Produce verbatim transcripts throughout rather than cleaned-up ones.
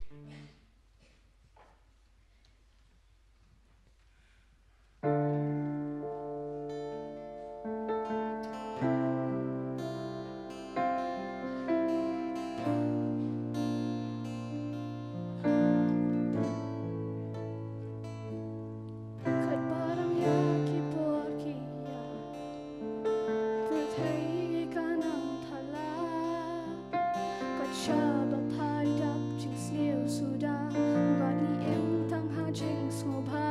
Kat ba dang ïa ki por ki ïa pyrthei ka nang thala. Kat shaba phai dap jingsniew suda, bad ngi im tang ha jingsngewbha.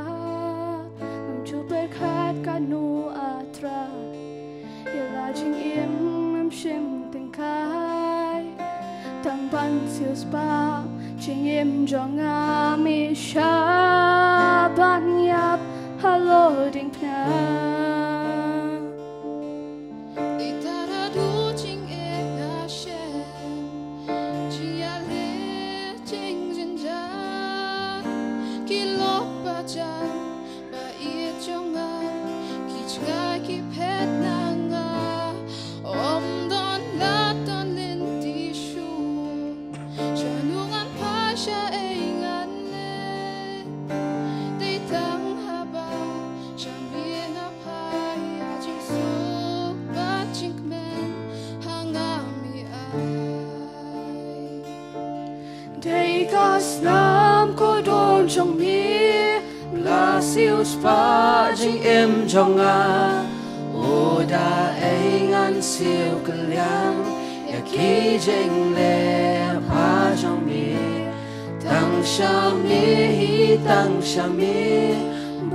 Ngam ju pyrkhat katno, A Trai, ïa la jingim ngam shym tyngkai. Tang ban siewspah jingim jong nga, me shah ban ïap halor diengphna. Dei tang haduh jingeh nga shem, jingïaleh jingjynjar, ki lok ba jan ba ïeit jong nga, ki jngai ki phet na nga. Ym don lad don lynti shuh, shano ngan phai, shaei ngan leh. Dei tang haba sha me nga phai, ïa jingsuk bad jingkmen ha nga me ai. Dei ka snam kordor jong me, la siewspah jingim jong nga. O da ei ngan siew kylliang ïa ki jingleh bha jong me. Tang sha me hi, tang sha me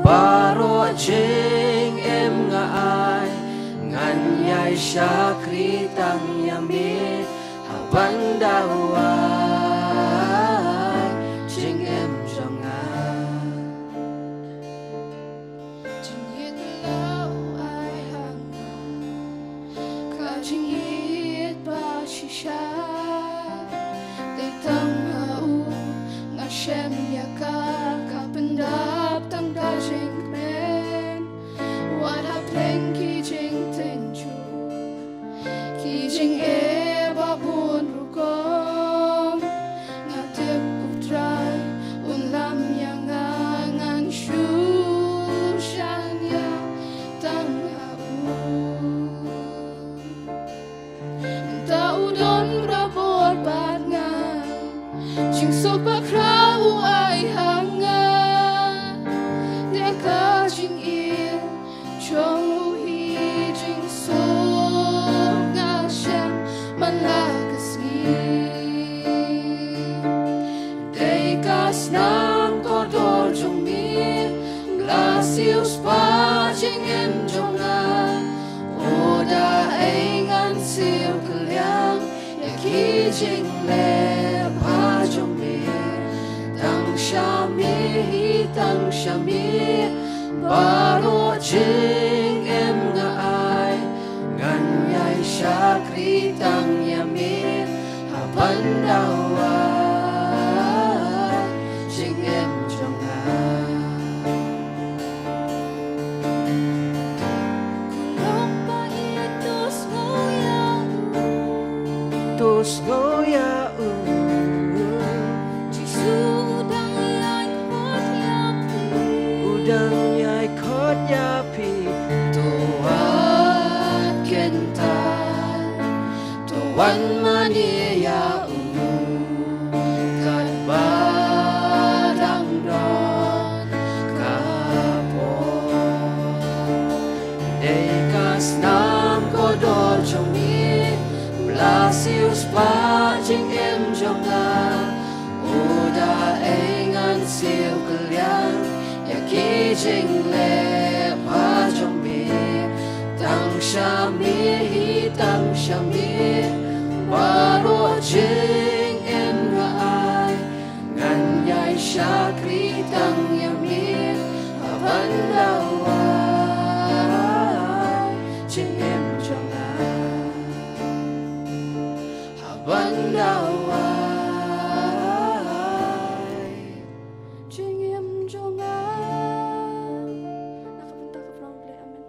baroh jingim nga ai. Ngan ïai shakri tang ïa me ha ban da wai jingim jong nga. Jingïeit la u ai ha nga ka jingïeit ba shisha. Dei tang ha u nga shem ïa ka, ka pyndap tang da jingkmen. Wat hapdeng ki jingtynjuh, ki jingeh ba bun rukom, nga tip U Trai un lam ïa nga. Ngan shu shaniah tang ha u. Mynta u don barabor bad nga, jingsuk bakhraw u ai ha nga. Ïa ka jingim jong u hi jingsuk nga shem man la ka sngi. Dei ka snam kordor jong me, la siewspah jingim jong nga. O da ei ngan siew kylliang ïa ki jingleh bha jong me. Tang sha me hi, tang sha me baroh jingim nga ai. Ngan ïai shakri tang ïa me ha ban da wai jingim jong nga. Kong Lok ba ïeit, to sngew ïa u. To sngew ïa u. Jisu u dang ïai khot ïa phi. U dang ïai khot ïa phi. To wat kyntait, to wan mane ïa u katba dang don ka por. Dei ka snam kordor jong me, la siewspah jingim jong nga. O da ei ngan siew kylliang ïa ki jingleh bha jong me. Tang sha me hi, tang sha me baroh jingim nga ai. Ngan ïai shakri tang ïa me ha ban da wai jingim jong nga. Ha ban da wai jingim jong nga. Na ka bynta ka Blei, amen.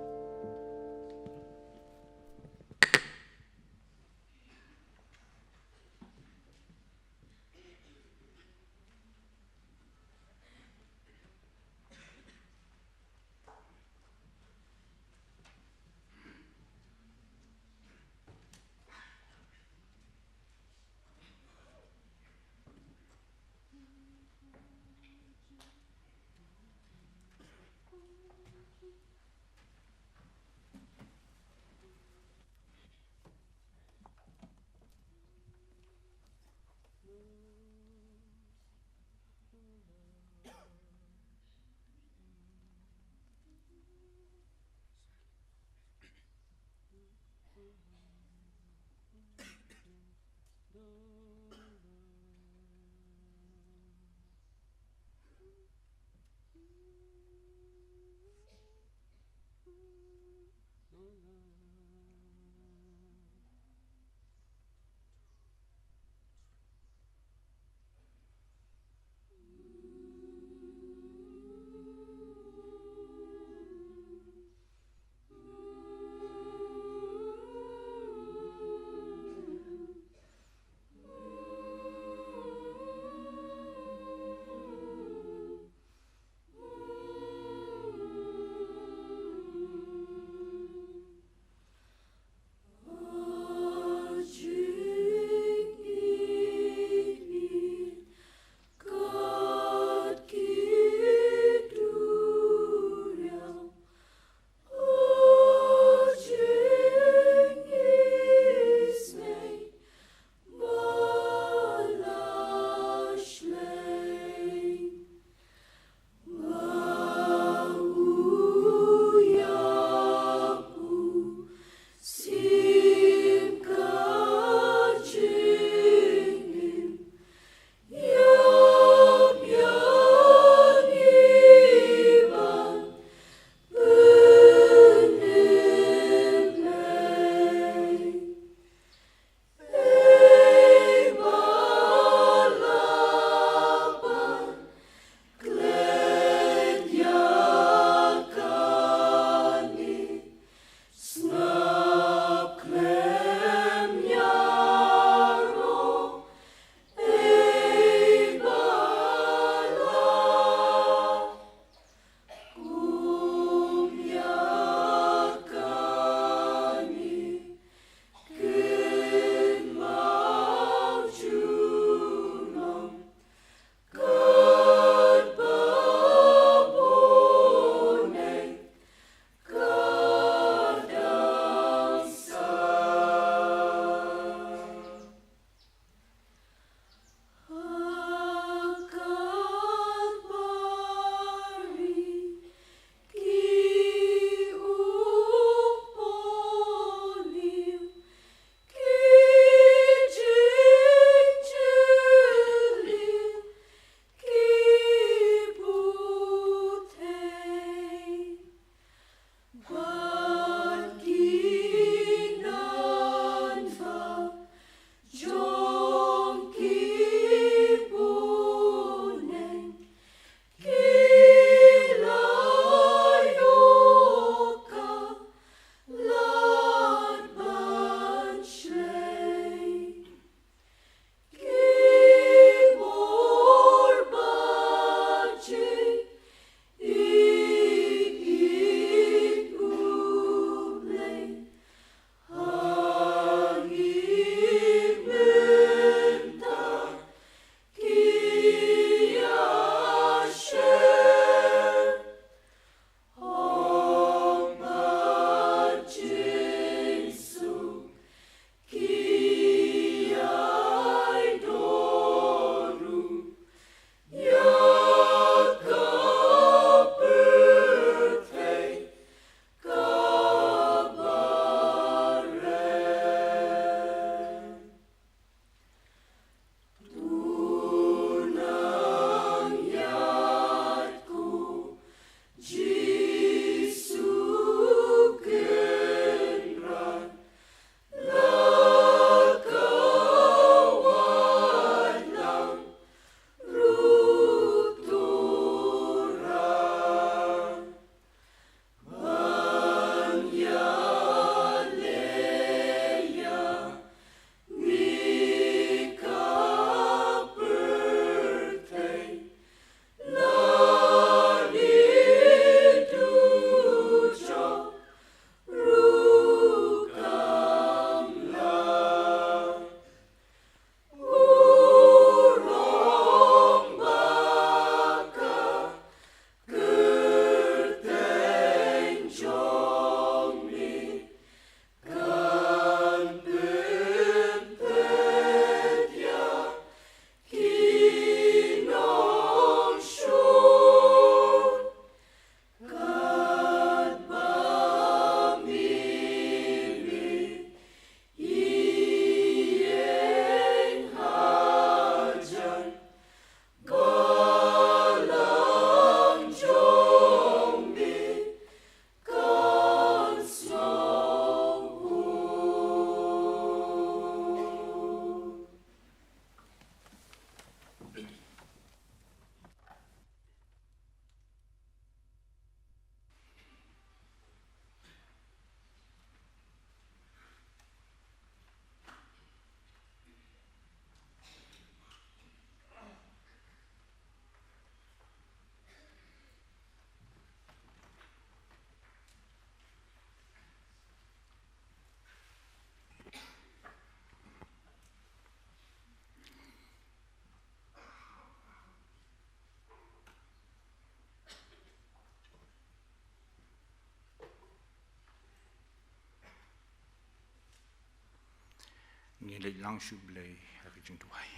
Ngi leit lang sha U Blei ha ka jingduwai.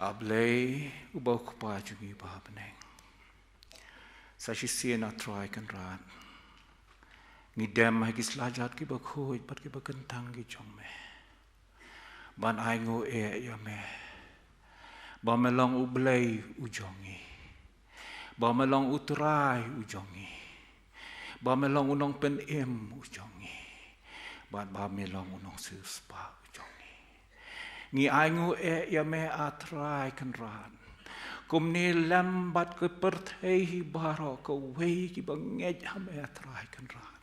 A Blei, uba u Kpa jong ngi uba ha bneng. Sa shisien, A Trai Kynrad, ngi dem ha ki slajat kiba khuid bad kiba kyntang ki jong me, ban ainguh eh ïa me ba me long U Blei u jong ngi, ba me long U Trai u jong ngi, ba me long U Nongpynim u jong ngi, bad ba me long U Nongsiewspah u jong ngi. Ngi ainguh eh ïa me, A Trai Kynrad, kumne lem bad ka pyrthei hi baroh, kawei kiba ngeit ha me, A Trai Kynrad,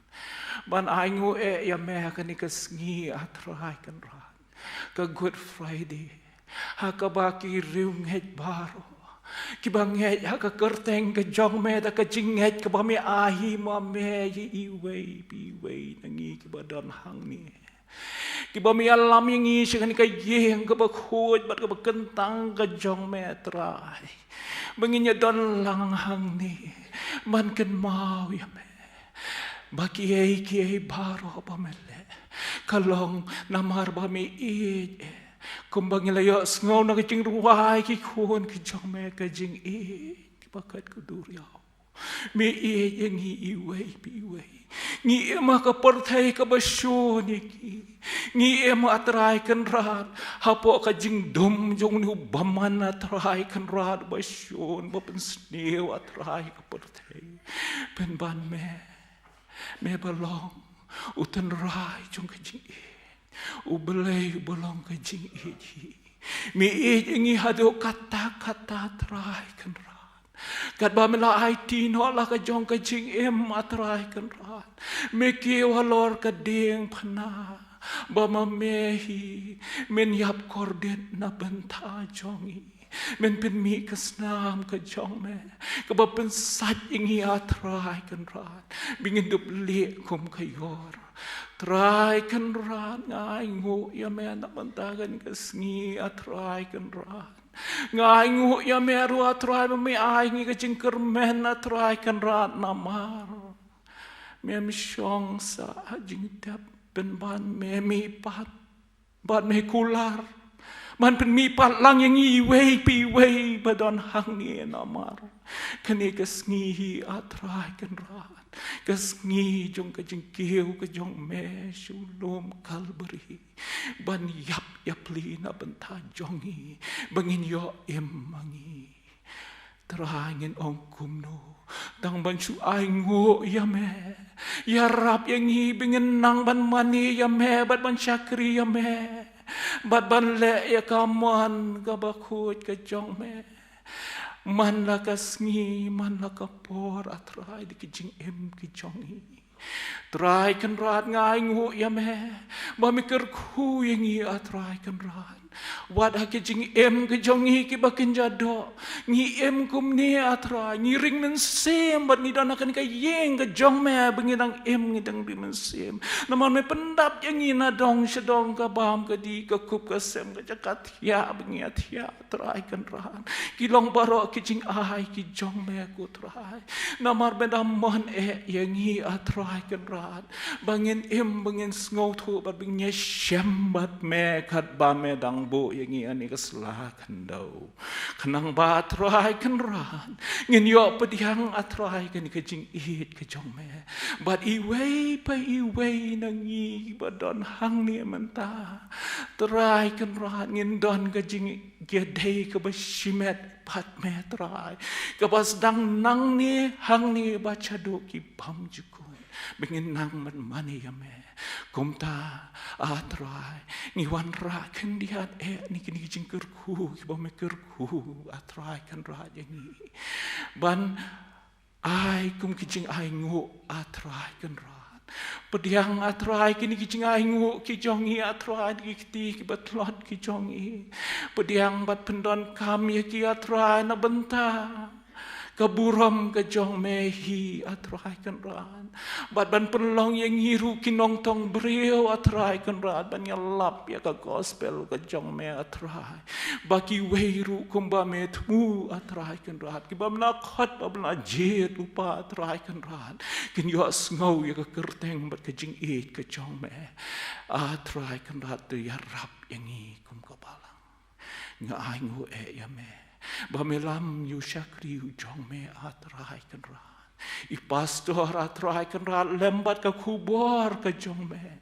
ban ainguh eh ïa me ha kane ka sngi, A Trai Kynrad, ka Good Friday, ha kaba ki riewngeit baroh kiba ngeit ha ka kyrteng ka jong me da ka jingngeit kaba me ai hi ma me ïa iwei pa iwei na ngi kiba don hangne, kiba me ïalam ïa ngi sha kane ka ïing kaba khuid bad kaba kyntang ka jong me, Trai, ba ngin ïa don lang hangne ban kynmaw ïa me ba kiei kiei baroh ba me leh ka long namar ba me ïeit eh. Kumba ngi la ïohsngew na ka jingrwai ki khun ki jong me, ka jingïeit ba kat ka duriaw. Me ïeit ïa ngi iwei pa iwei. Ngi im ha ka pyrthei kaba shun ïa ngi. Ngi im, A Trai Kynrad, hapoh ka jingdum jong une u bymman, A Trai Kynrad, ba shun, ba pynsniew, A Trai, ka pyrthei. Pynban me, me ba long U Tynrai jong ka jingïeit, U Blei uba long ka jingïeit hi. Me ïeit ïa ngi haduh katta katta, Trai Kynrad. Katba me la aiti noh la ka jong ka jingim, A Trai Kynrad, me kiew halor ka diengphna ba ma me hi men ïap kordit na bynta jong ngi. Men pynmih ka snam ka jong me kaba pynsait ïa ngi, A Trai Kynrad, ba ngin dup lieh kum ka ïor. Trai Kynrad, nga ainguh ïa me na bynta kane ka sngi, A Trai Kynrad. Nga ainguh ïa me ruh, A Trai, ba me ai ngi ka jingkyrmen, A Trai Kynrad, namar mem shong sah ha jingtep. Pynban me mihpat bad me kular ban pynmihpat lang ïa ngi iwei pa iwei ba don hangne, namar kane ka sngi hi, A Trai Kynrad, ka sngi jong ka jingkiew ka jong me sha u lum Kalbari, ban ïap ïapli na bynta jong ngi ba ngin ïoh im ma ngi. Trai, ngin ong kumno tang ban shu ainguh ïa me, ïarap ïa ngi ba ngin nang ban mane ïa me bad ban shakri ïa me bad ban leh ïa ka mon kaba khuid ka jong me. Man la ka sngi, man la ka por, A Trai, da ki jingim ki jong ngi. Trai Kynrad, nga ainguh ïa me ba me kyrkhu ïa ngi, A Trai Kynrad. Wat ha ki jingim ki jong ngi kiba kynja doh, ngi im kumne, A Trai, ngi ring mynsiem bad ngi don ha kane ka ïing ka jong me ba ngi dang im, ngi dang ring mynsiem. Namar me pyndap ïa ngi na dong sha dong, ka bam ka dih, ka kup ka sem, ka jaka thiah ba ngi ïa thiah, Trai Kynrad. Ki long baroh ki jingai ki jong me, ko Trai. Namar me da mon eh ïa ngi, A Trai Kynrad, ba ngin im, ba ngin sngewthuh bad ba ngin ïashem bad me katba me dang buh ïa ngi ha kane ka sla khyndew. Khnang ba Trai Kynrad ngin ïoh pdiang, A Trai, kane ka jingïeit ka jong me. Bad iwei pa iwei na ngi ba don hangne mynta, Trai Kynrad, ngin don ka jingïadei kaba shimet bad me, Trai, kaba sdang nangne hangne bad shaduh ki bymjukut ba ngin nang mynmane ïa me. Kumta, A Trai, ngi wanrah khyndiat eh na kine ki jingkyrkhu kiba me kyrkhu, A Trai Kynrad, ïa ngi, ban ai kum ki jingainguh, A Trai Kynrad. Pdiang, A Trai, kine ki jingainguh ki jong ngi, A Trai, ki kti kiba tlot ki jong ngi. Pdiang bad pyndonkam ïa ki, A Trai, na bynta ka burom ka jong me hi, A Trai Kynrad. Bad ban pynlong ïa ngi ruh ki nongtong briew, A Trai Kynrad, ban ïalap ïa ka gospel ka jong me, A Trai. Ba kiwei ruh kumba me thmu, A Trai Kynrad, ki bym la khot, bym la jied lypa, A Trai Kynrad, kin ïohsngew ïa ka kyrteng bad ka jingïeit ka jong me, A Trai Kynrad. To ïarap ïa ngi kum ka balang. Nga ainguh eh ïa me ba me lam ïa u shakri u jong me, A Trai Kynrad. I pastor, A Trai Kynrad, lem bad ka khubor ka jong me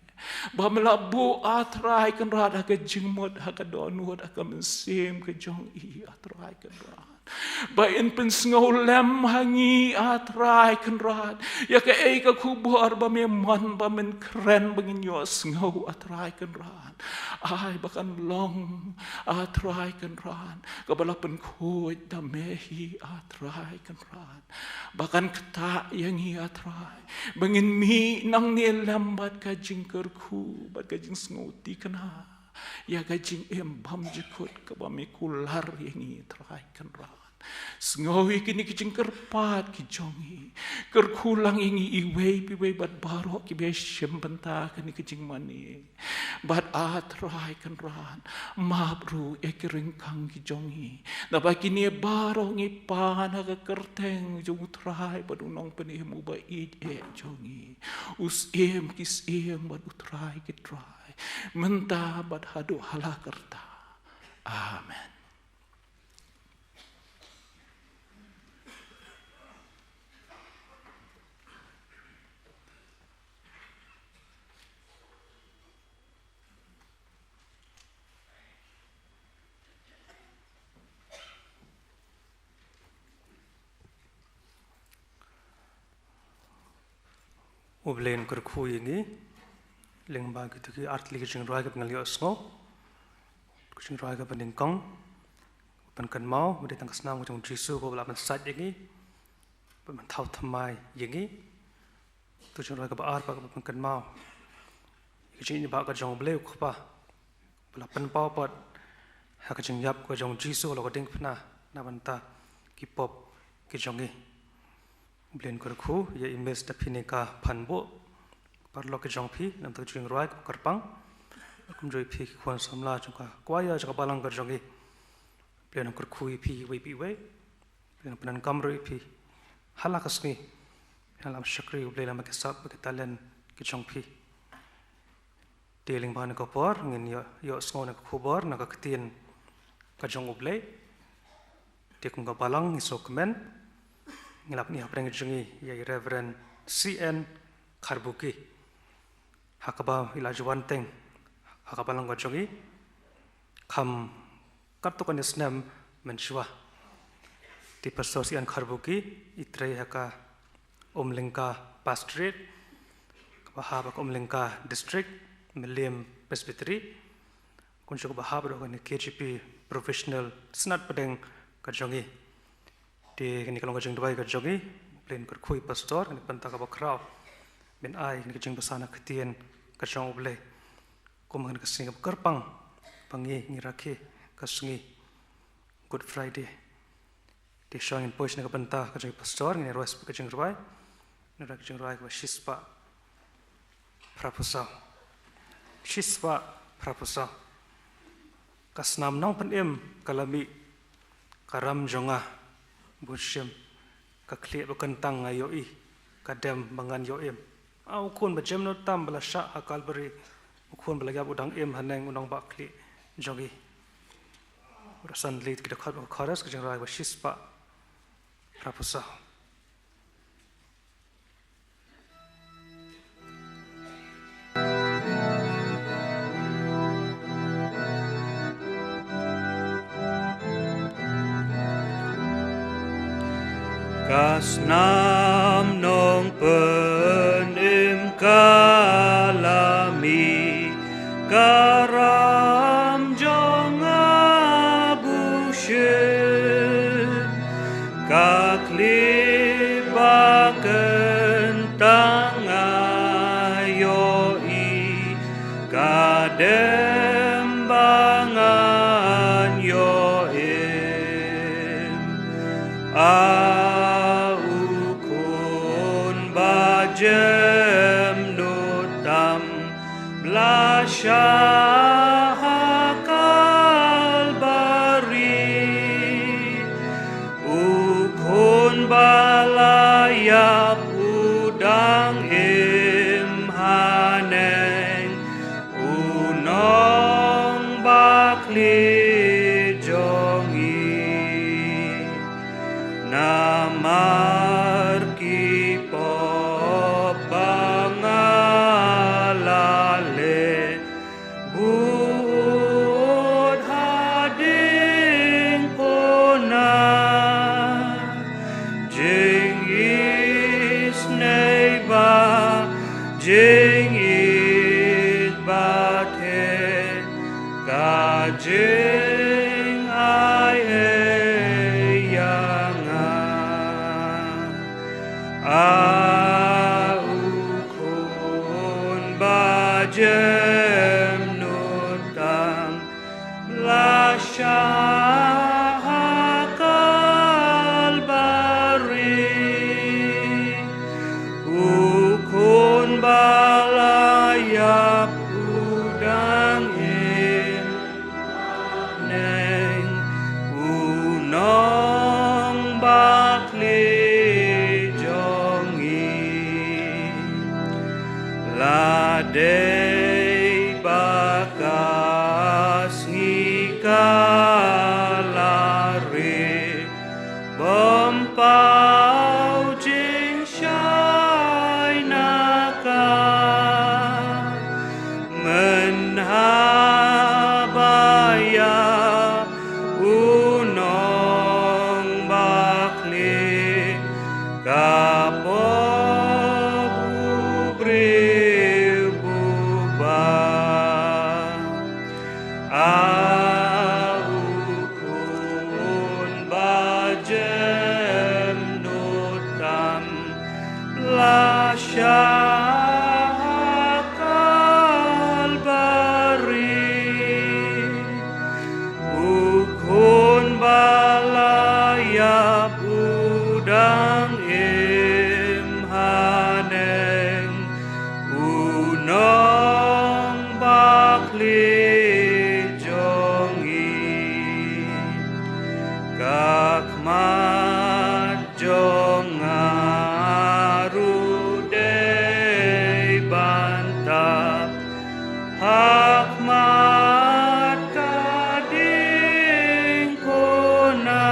ba me la buh, A Trai Kynrad, ha ka jingmut, ha ka dohnud, ha ka mynsiem ka jong i, A Trai Kynrad, ba in pynsngew lem ha ngi, A Trai Kynrad, ïa kaei ka khubor ba me mon, ba men kren, ba ngin ïohsngew, A Trai Kynrad. Ai ba kan long, A Trai Kynrad, kaba la pynkhuid da me hi, A Trai Kynrad. Ba kan ktah ïa ngi, A Trai, ba ngin mih nangne lem bad ka jingkyrkhu, bad ka jingsngewthikna ïa ka jingim bymjukut kaba me kular ïa ngi, Trai Kynrad. Sngew ïa kine ki jingkyrpad ki jong ngi. Kyrkhu lang ïa ngi iwei pa iwei bad baroh kiba shim bynta ha kane ka jingmane. Bad, A Trai Kynrad, map ruh ïa ki ryngkang ki jong ngi. Naba kine baroh ngi pan ha ka kyrteng jong u Trai bad u Nongpynim uba ïeit eh jong ngi, u Syiem ki syiem bad u Trai ki trai, mynta bad haduh hala karta. Amen. U Blei un kyrkhu ïa ngi lyngba kito ki artylli ki jingrwai kiba ngi la ïohsngew. Ki jingrwai kiba nyngkong, pynkynmaw ba dei tang ka snam ka jong u Jisu kaba la pynsait ïa ngi, ba pynthaw thymmai ïa ngi. Ki jingrwai kaba ar pat kaba pynkynmaw ïa ka jingïeit ba ka jong U Blei U Kpa, ba la pynpaw pat ha ka jingïap ka jong u Jisu halor ka diengphna na bynta ki pop ki jong ngi. U Blei un kyrkhu ïa i Miss Daphinika Phanbuh, paralok ki jong phi, na bynta ka jingrwai kaba kyrpang. Kumjuh ïa phi ki khun samla jong ka kwaya jong ka balang ka jong ngi. U Blei un kyrkhu ïa phi iwei pa iwei. U Blei un pyndonkam ruh ïa phi ha la ka sngi. Phin ïalam shakri U Blei lem bad ki sap bad ki talent ki jong phi. Te lyngba kane ka por ngin ïoh, ïohsngew na ka khubor na ka ktien ka jong U Blei. Te kum ka balang ngi sngewkmen, ngi la pyni hapdeng jong ngi ïa i Reverend C N Kharbuki, ha kaba i la ju wan teng ha ka balang ka jong ngi kham katto katne snem mynshuwa. Te Pastor C N Kharbuki i trei ha ka Umlyngka Pastorate, kaba hap ha ka Umlyngka District, Mylliem Presbytery, kumjuh kaba hap ruh ha kane K J P Professional Synod pdeng ka jong ngi. Te kane ka long ka jingduwai ka jong ngi, U Blei un kyrkhu ïa i Pastor, kane ka bynta kaba khraw ba in ai kane ka jingbsa na ka ktien ka jong U Blei. Kum kane ka sngi kaba kyrpang ba ngi, ngi rakhe ka sngi Good Friday. Te shuwa ngin poi sha kane ka bynta ka jong i Pastor, ngin ïa rwai sa ka jingrwai. Ngin rwai ka jingrwai kaba shispah phraphew saw. Shispah phraphew saw. Ka snam nongpynim ka la mih, ka ram jong nga bun shim, ka khlieh ba kyntang nga ïohi, ka dem ba ngan ïoh im. A u khun ba jem noh tam ba la shah ha Kalbari, u khun ba la ïap u dang im haneng u nongbah khlieh jong ngi. Ruh san lead ki dkhot ba chorus ka jingrwai ba shispah phra phew saw. Ka snam Nongpynim ka la mih, ka ram jong nga bushit, ka khlieh ba kyntang nga ïohi, ka dem ba ngan ïoh im. A u khun ba jem nud tam, bla shah ha Kalbari. U khun ba la ïap u dang im haneng, u nongbakla jong ngi. Namar ki pop ba nga la leh, bud ha ding puna. Jingisynei ba jingïeit ba thied, ka jingai ei ïa nga. A u khun ba jem nud tam, bla shah ha Kalbari. U khun ba la ïap u dang im haneng, u nongbakla jong ngi. La dei ba ka sngi ka la rieh, bym paw jingshai na ka. Mynhaba ïa u nongbakla ka pop u briew buba. A u khun ba jem nud tam, bla shah ha Kalbari. U khun ba la ïap u dang im haneng, u nongbakla jong ngi. Ka khmat jong nga ruh dei ban tap ha khmat ka ding puna,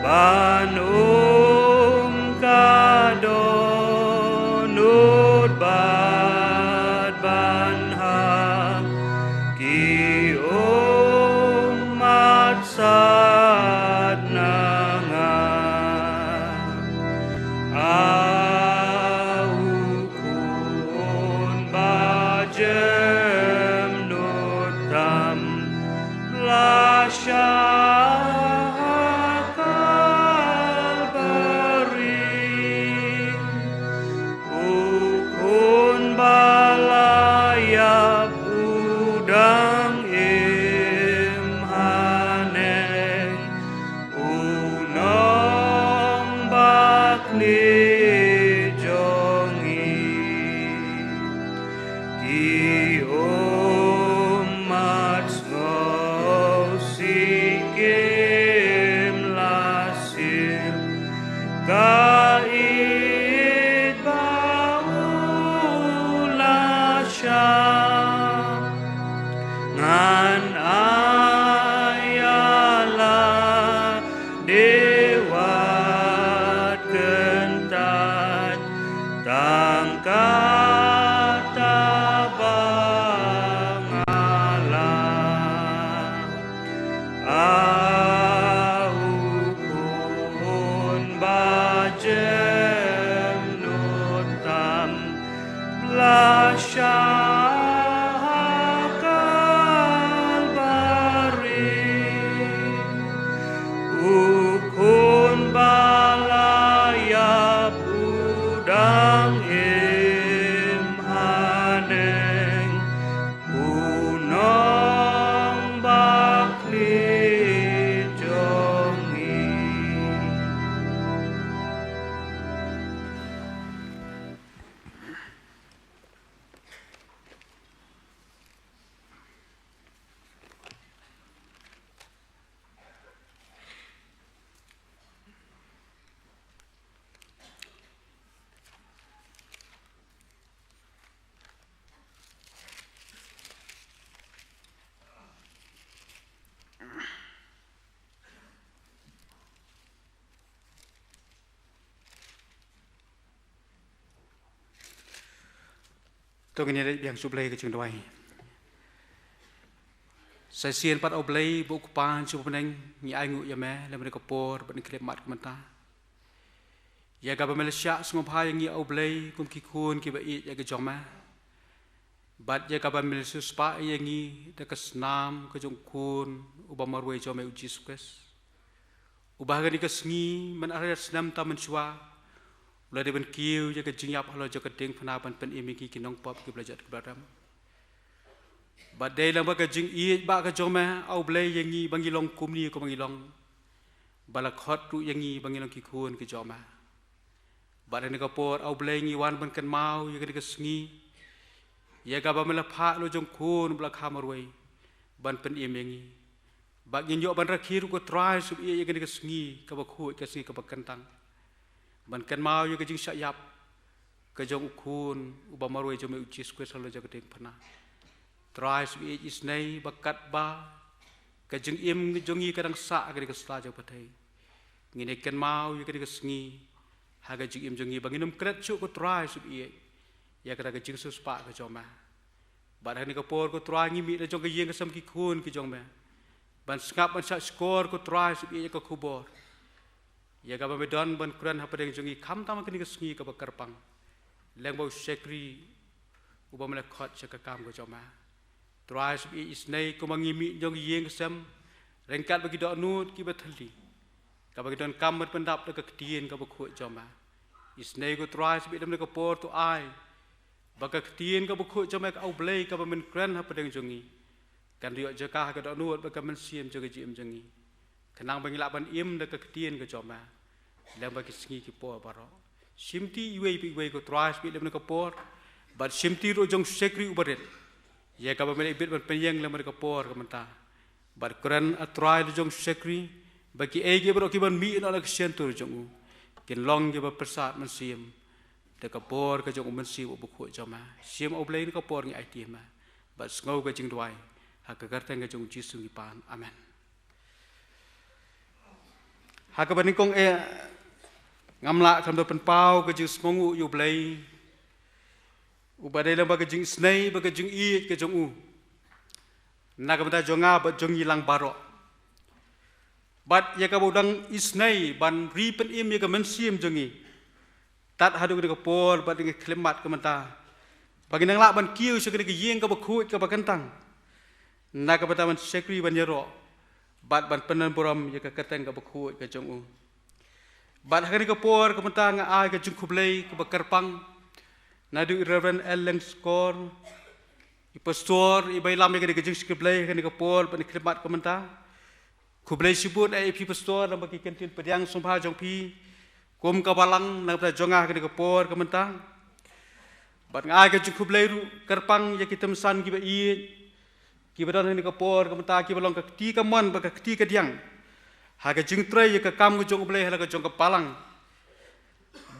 ban um ka dohnud bad ban hap ki ummat sat na nga. A u khun ba jem nud tam, bla shah ha Kalbari. U khun ba la ïap u dang im haneng, u nongbakla jong ngi. Ki ummat sngewsih ki A u khun ba jem nud tam, la shah ha Kalbari. U khun ba la ïap u dang im haneng, u nongbakla jong ngi. To ngin ïa leit biang sha U Blei ka jingduwai. Sa shisien pat, A U Blei ba u Kpa jong U Bneng, ngi ainguh ïa me lem ïa ka por bad ngi khlem mad ka mynta. Ïa kaba me la shah sngewbha ïa ngi, A U Blei, kum ki khun kiba ïeit ïa ka jong me. Bad ïa kaba me la siewspah ïa ngi da ka snam ka jong u Khun uba marwei jong me, U Jisu Khrist, uba ha kane ka sngi man ar hajar snem tam mynshuwa u la dei ban kiew ïa ka jingïap halor jong ka diengphna ban pynim ïa ngi ki nongpop kiba la jot kiba la rem. Bad dei lang bad ka jingïeit ba ka jong me, A U Blei, ïa ngi ba ngi long kumne kumba ngi long, ba la khot ruh ïa ngi ba ngi long ki khun ki jong me. Bad ha kane ka por, A U Blei, ngi wan ban kynmaw ïa kane ka sngi, ïa kaba me la phah halor jong u Khun ba la kha marwei ban pynim ïa ngi. Bad ngin ïoh ban rakhe ruh, ko Trai, sngewbha ïa kane ka sngi kaba khuid, ka sngi kaba kyntang, ban kynmaw ïa ka jingshah ïap ka jong u Khun uba marwei jong me, U Jisu Khrist, halor jong ka diengphna. Trai, sngewbha isynei ba katba ka jingim jong ngi ka dang sah ha kane ka sla jong pyrthei, ngin ïa kynmaw ïa kane ka sngi ha ka jingim jong ngi ba ngin ym klet shuh, ko Trai, sngewbha ïa kata ka jingsiewspah ka jong me. Bad ha kane ka por, ko Trai, ngi mih na jong ka ïing ka sem ki khun ki jong me ban sngap, ban shah shkor, ko Trai, sngewbha ïa ka khubor ïa kaba me don ban kren hapdeng jong ngi khamtam ha kane ka sngi kaba kyrpang, lyngba u shakri uba me la khot sha ka kam ka jong me. Trai, sngewbha isynei kumba ngi mih na jong ka ïing ka sem ryngkat bad ki dohnud kiba thylli, kaba ki donkam ban pyndap da ka ktien kaba khuid jong me. Isynei, ko Trai, sngewbha lem ïa kane ka por to ai ba ka ktien kaba khuid jong me, A U Blei, kaba men kren hapdeng jong ngi, kan ïoh jaka ha ka dohnud bad ka mynsiem jong ka jingim jong ngi, khnang ba ngin lah ban im da ka ktien ka jong me lyngba ki sngi ki por baroh. Shimti iwei pa iwei, ko Trai, sngewbha lem ïa kane ka por, bad shimti ruh jong u shakri uba rit, ïa kaba me la ibit ban pynïeng lem ïa kane ka por ka mynta. Bad kren, A Trai, halor jong u shakri ba kiei kiei baroh kiban mih noh na ka shyntur jong u kin long kiba pyrsad mynsiem da ka bor ka jong u Mynsiem uba khuid jong me. Shim, A U Blei, kane ka por ngi aiti ïa me bad sngew ka jingduwai ha ka kyrteng ka jong U Jisu ngi pan. Amen. Ha kaba nyngkong eh, ngam lah khlem da pynpaw ka jingsngewnguh ïa U Blei, uba dei lang bad ka jingisynei bad ka jingïeit ka jong u na ka bynta jong nga bad jong ngi lang baroh. Bad ïa kaba u dang isynei ban ri pynim ïa ka mynsiem jong ngi tad haduh kane ka por bad ngi khlem mad ka mynta, ba ngin nang lah ban kiew sha kane ka ïing kaba khuid kaba kyntang, na ka bynta ban shakri, ban ïaroh bad ban pyndonburom ïa ka kyrteng kaba khuid ka jong u. Bad ha kane ka por ka mynta nga ai ka jingkhublei kaba kyrpang naduh i Reverend L. Lyngskor, i pastor iba ïalam ïa kane ka jingkhublei ha kane ka por bad ngi khlem mad ka mynta. Khublei shibun, eh, ïa phi pastor, namar ki kyntien pdiang sngewbha jong phi kum ka balang na ka bynta jong nga ha kane ka por ka mynta. Bad nga ai ka jingkhublei ruh kyrpang ïa ki tymmen san kiba ïeit kiba don ha kane ka por ka mynta, kiba long ka kti kamon bad ka kti kadiang ha ka jingtrei ïa ka kam ka jong U Blei ha la ka jong ka balang.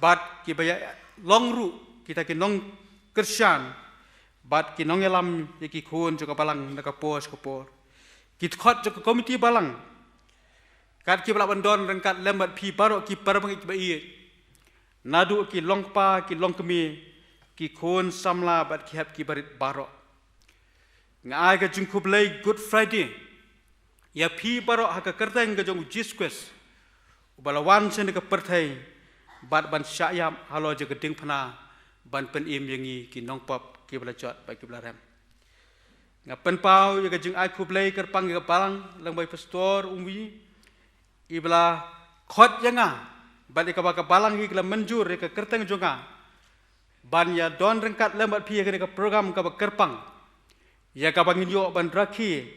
Bad kiba ïa long ruh kita ki nongkyrshan bad ki nongïalam ïa ki khun jong ka balang na ka por sha ka por, ki dkhot jong ka komiti balang, kat kiba lah ban don ryngkat lem bad phi baroh ki parabangeit kiba ïeit, naduh ki longkpa, ki longkmie, ki khun samla bad ki hep kiba rit baroh. Nga ai ka jingkhublei Good Friday ïa phi baroh ha ka kyrteng ka jong u Jisu Khrist, uba la wan sha kane ka pyrthei bad ban shah ïap halor jong ka diengphna ban pynim ïa ngi ki nongpop kiba la jot bad kiba la rem. Nga pynpaw ïa ka jingai khublei kyrpang ïa ka balang lyngba i Pastor Umwi, iba la khot ïa nga bad ïa kaba ka balang hi ka la mynjur ïa ka kyrteng jong nga ban ïa don ryngkat lem bad phi ïa kane ka program kaba kyrpang, ïa kaba ngin ïoh ban rakhe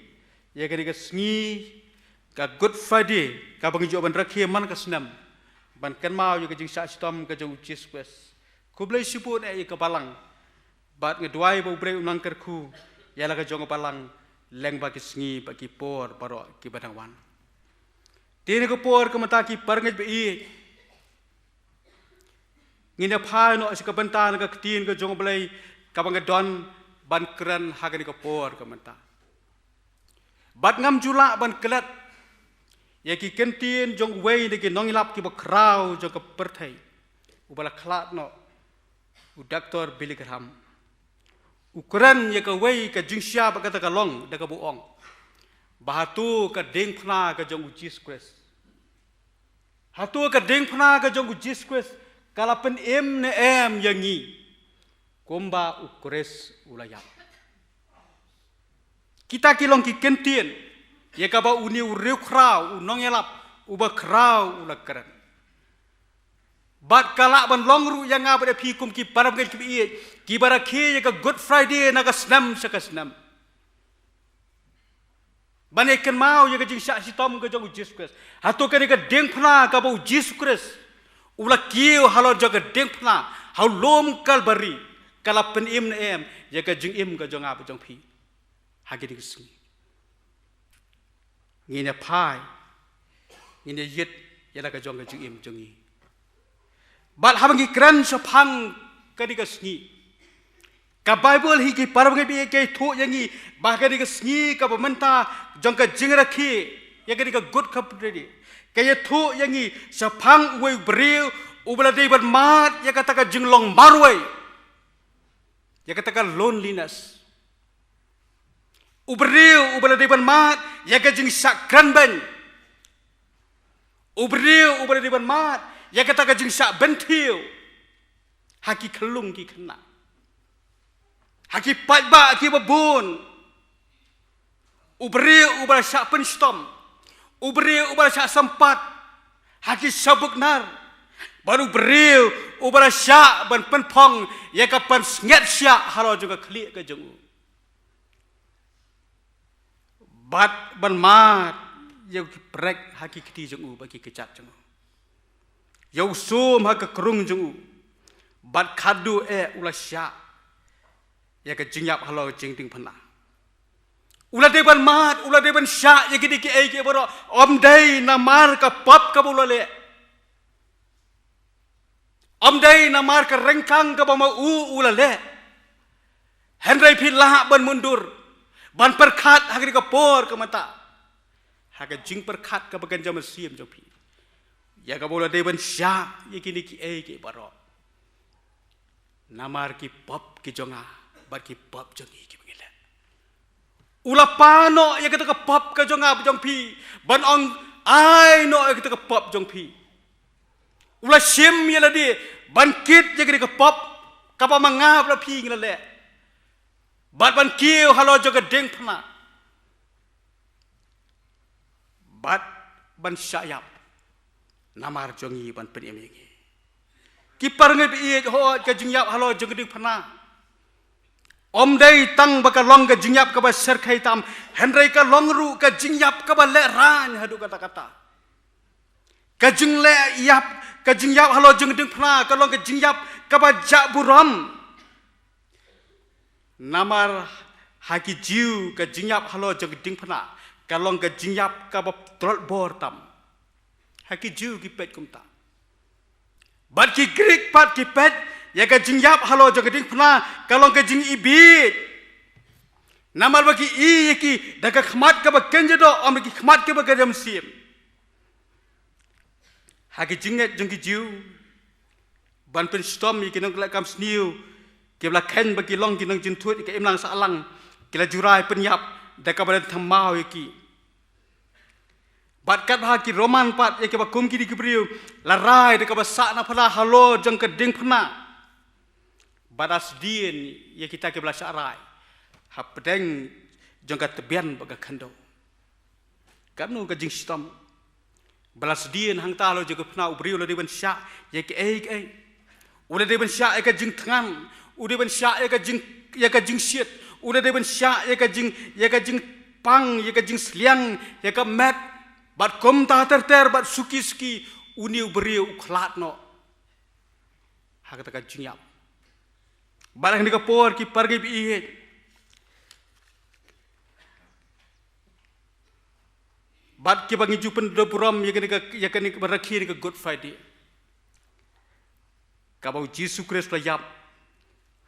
ïa kane ka sngi ka Good Friday, kaba ngin ïoh ban rakhe man ka snem ban kynmaw ïa ka jingshah shitom ka jong u Jisu Khrist. Khublei shibun eh ïa ka balang, bad nga duwai ba U Blei un nang kyrkhu ïa la ka jong ka balang lyngba ki sngi bad ki por baroh kiba dang wan. Te ha kane ka por ka mynta, ki parangeit ba ïeit, ngin ïa phai noh sha ka bynta na ka ktien ka jong U Blei kaba nga don ban kren ha kane ka por ka mynta. Bad ngam ju lah ban klet ïa ki kyntien jong uwei na ki nongïalap kiba khraw jong ka pyrthei, uba la khlad noh, u Doktor Billy Graham. U kren ïa kawei ka jingshai bad kata ka long da kaba u ong ba hato ka diengphna ka jong u Jisu Khrist, hato ka diengphna ka jong u Jisu Khrist ka la pynim ne em ïa ngi kumba u Khrist u la ïap. Kita ki long ki kyntien ïa kaba une u riewkhraw, u nongïalap uba khraw u la kren. Bad ka lah ban long ruh ïa nga bad ïa phi kum ki parabangeit kiba ïeit, kiba rakhe ïa ka Good Friday na ka snem sha ka snem, ban ïa kynmaw ïa ka jingshah shitom ka jong u Jisu Khrist. Hato kane ka diengphna kaba u Jisu Khrist u la kiew halor jong ka diengphna ha u lum Kalbari ka la pynim ne em ïa ka jingim ka jong nga bad jong phi ha kine ki sngi? Ngin ïa phai, ngin ïa ïit ïa la ka jong ka jingim jong ngi. Bad haba ngi kren shaphang kane ka sngi, ka Baibl hi, ki parabangeit ba ïeit, ka ïathuh ïa ngi ba kane ka sngi kaba mynta jong ka jingrakhe ïa kane ka Good Friday, ka ïathuh ïa ngi shaphang uwei u briew uba la dei ban mad ïa kata ka jinglong marwei, ïa kata ka loneliness. U briew uba la dei ban mad ïa ka jingshah kren beiñ. U briew uba la dei ban mad ïa kata ka jingshah bynthiew ha ki khyllung ki khynnah, ha ki paidbah kiba bun. U briew uba la shah pynshitom, u briew uba la shah sympat ha ki shabuknar, bad u briew uba la shah ban pynphong ïa ka pansngiat shiah halor jong ka khlieh ka jong u, bad ban mad ïa ki prek ha ki kti jong u bad ki kjat jong u, ïa u sum ha ka krung jong u, bad khadduh eh u la shah ïa ka jingïap halor ka jingding phna. U la dei ban mad, u la dei ban shah ïa kine kiei kiei baroh, ym dei namar ka pop kaba u la leh, ym dei namar ka ryngkang kaba ma u u la leh. Hynrei phi lah ban mundur, ban pyrkhat ha kane ka por ka mynta ha ka jingpyrkhat kaba kynja mynsiem jong phi, ïa kaba u la dei ban shah ïa kine kiei kiei baroh namar ki pop ki jong nga bad ki pop jong ngi kiba ngi leh. U la pah noh ïa kata ka pop ka jong nga bad jong phi, ban ong, ai noh ïa kata ka pop jong phi. U la shim ïa lade ban kit ïa kata ka pop kaba ma nga bad phi ngi la leh, bad ban kiew halor jong ka diengphna, bad ban shah ïap namar jong ngi, ban pynim ïa ngi. Ki parangeit ba ïeit, hooid, ka jingïap halor jong ka diengphna ym dei tang ba ka long ka jingïap kaba syrkhei tam, hynrei ka long ruh ka jingïap kaba lehraiñ haduh katta katta. Ka jingleh ïap, ka jingïap halor jong ka diengphna ka long ka jingïap kaba jah burom. Namar ha ki Jiw ka jingïap halor jong ka diengphna ka long ka jingïap kaba tlot bor tam. Ha ki Jiw ki peit kumta. Bad ki Grik pat ki peit ïa ka jingïap halor jong ka diengphna ka long ka jingibit. Namar ba ki i ïa ki da ka khmat kaba kynja doh, ym da ki khmat kaba kynja mynsiem. Ha ki jingngeit jong ki Jiw, ban pynshitom ïa ki nongkhleh kam sniew kiba la kheiñ ba ki long ki nongjynthut ïa ka imlang sahlang, ki la ju rai pynïap da kaba don thymmai ïa ki. Bad katba ha ki Roman pat, ïa kiba kum kine ki briew la rai da kaba sah na phla halor jong ka diengphna. Bad la sdien ïa kita kiba la shah rai hapdeng jong ka tbian bad ka khyndew. Katno ka jingshitom ba la sdien hangta halor jong ka phna, u briew u la dei ban shah ïa kiei kiei. U la dei ban shah ïa ka jingthngan, u dei ban shah ïa ka jing, ïa ka jingshit, u la dei ban shah ïa ka jing, ïa ka jingpang, ïa ka jingsliang, ïa ka met. Bad kumta ter ter bad suki suki, une u briew u khlad noh ha kata ka jingïap. Bad ha kane ka por ki para bangeit, bad kiba ngi ju pyndonkam burom ïa kane ka, ïa kane ka, ba rakhe ïa ka Good Friday, kaba u Jisu Khrist u la ïap.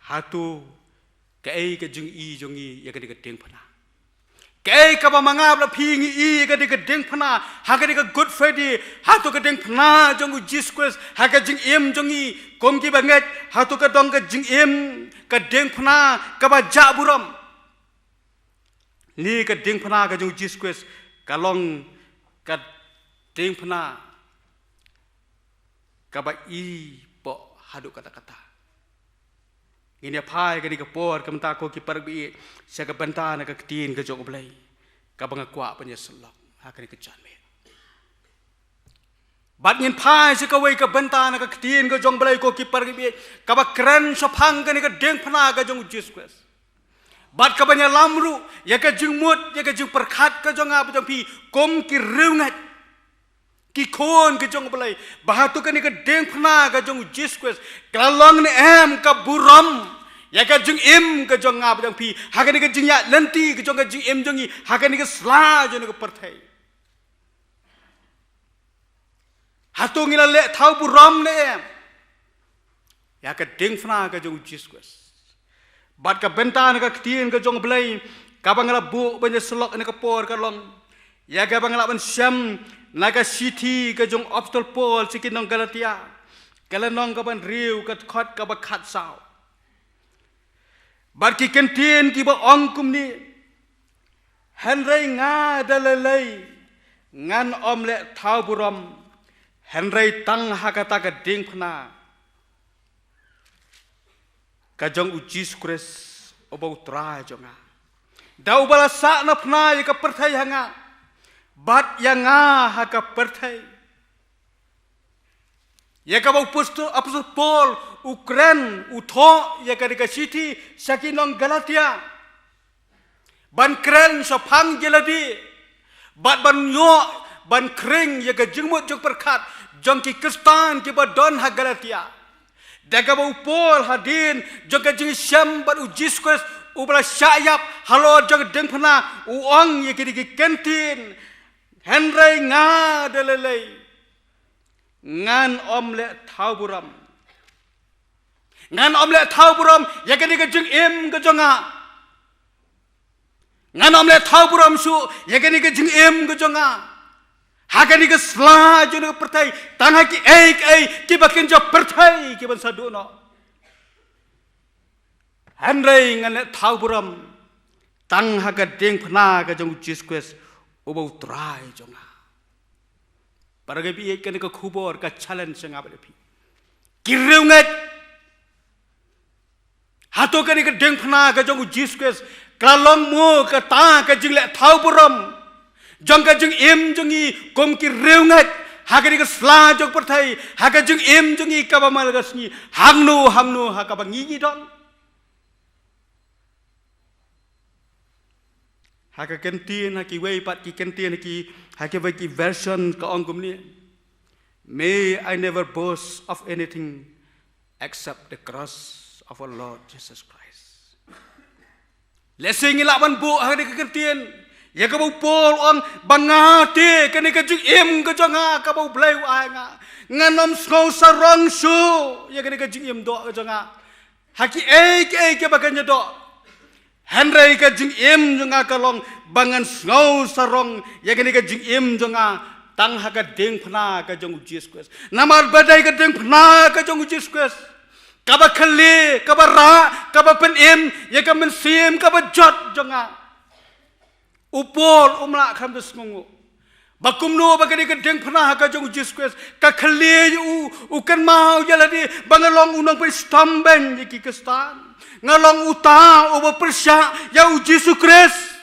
Hato kaei ka jingi jong ngi ïa kane ka diengphna? Kaei kaba ma nga bad phi ngi i ïa kane ka diengphna ha kane ka Good Friday? Hato ka diengphna jong u Jisu Khrist ha ka jingim jong ngi kum kiba ngeit, hato ka dei ka jingim, ka diengphna kaba jah burom? Ne ka diengphna ka jong u Jisu Khrist ka long ka diengphna kaba i pop haduh katta katta? Ngin ïa phai kane ka por ka mynta ko ki para bangeit sha ka bynta na ka ktien ka jong u Blei, kaba nga kwah ban ïa sylloh ha kane ka janmiet. Bad ngin phai sha kawei ka bynta na ka ktien ka jong u Blei ko ki para bangeit, kaba kren shaphang kane ka diengphna ka jong u Jisu Khrist. Bad kaban ïalam ruh ïa ka jingmut, ïa ka jingpyrkhat ka jong nga bad jong phi kum ki riewngeit, ki khun ka jong u Blei, ba hato kane ka diengphna ka jong u Jisu Khrist ka la long ne em ka burom ïa ka jingim ka jong nga bad jong phi ha kane ka jingïaid lynti ka jong ka jingim jong ngi ha kane ka sla jong ka pyrthei? Hato ngi la leh thaw burom ne em ïa ka diengphna ka jong u Jisu Khrist? Bad ka bynta na ka ktien ka jong u Blei kaba nga la buh ban ïa sylloh ha kane ka por ka long ïa kaba nga la ban shem na ka shithi ka jong u Apostol Paul sha ki nong Galatia, ka lynnong kaba hynriew, ka dkhot kaba khatsaw. Bad ki kyntien kiba ong kumne: Hynrei nga da lei lei ngan ym leh thaw burom, hynrei tang ha kata ka diengphna ka jong u Jisu Khrist uba u Trai jong nga, da uba la sah na phna ïa ka pyrthei ha nga, bad ïa nga ha ka pyrthei. Ïa kaba u apostol, apostol Paul u kren, u thoh ïa kane ka shithi sha ki nong Galatia, ban kren shaphang jingïalade bad ban ïoh ban khring ïa ka jingmut jingpyrkhat jong ki Khristan kiba don ha Galatia. Da kaba u Paul, hadien jong ka jingshem bad u Jisu Khrist uba la shah ïap halor jong ka diengphna, u ong ïa kine ki kyntien: Hynrei nga da lei lei ngan ym leh thaw burom. Ngan ym leh thaw burom ïa kane ka jingim ka jong nga. Ngan ym leh thaw burom shuh ïa kane ka jingim ka jong nga ha kane ka sla jong ka pyrthei, tang ha kiei kiei kiba kynja pyrthei kiban sa duh noh. Hynrei ngan leh thaw burom tang ha ka diengphna ka jong u Jisu Khrist uba u Trai jong nga. Para bangeit, kane ka khubor ka challenge ïa nga bad ïa phi ki riewngeit. Hato kane ka diengphna ka jong u Jisu Khrist ka la long mo kata ka jingleh thaw burom jong ka jingim jong ngi kum ki riewngeit ha kane ka sla jong ka pyrthei, ha ka jingim jong ngi kaba man la ka sngi, hangno hangno ha kaba ngi ngi don? Ha ka kyntien, ha kiwei pat ki kyntien, ha ki, ha kiwei ki version ka ong kumne: May I never boast of anything except the cross of our Lord Jesus Christ. Lehse ngi lah ban buh ha kane ka kyntien ïa kaba u Paul u ong ba nga te, kane ka jingim ka jong nga kaba u Blei u ai nga, ngan ym sngew sarong shuh ïa kane ka jingim doh ka jong nga ha kiei kiei kiba kynja doh. Hynrei ka jingim jong nga ka long ba ngan sngew sarong ïa kane ka jingim jong nga tang ha ka diengphna ka jong u Jisu Khrist. Namar ba dei ka diengphna ka jong u Jisu Khrist kaba khleh, kaba rah, kaba pynim ïa ka mynsiem kaba jot jong nga. U Paul um lah khlem da sngewnguh Ba kumno ba kane ka diengphna ha ka jong u Jisu Khrist ka khlieh ïa u, u kynmaw ïa lade ba nga long u nongpynshitom bein ïa ki Khristan. Nga long uta uba pyrshah ïa u Jisu Khrist.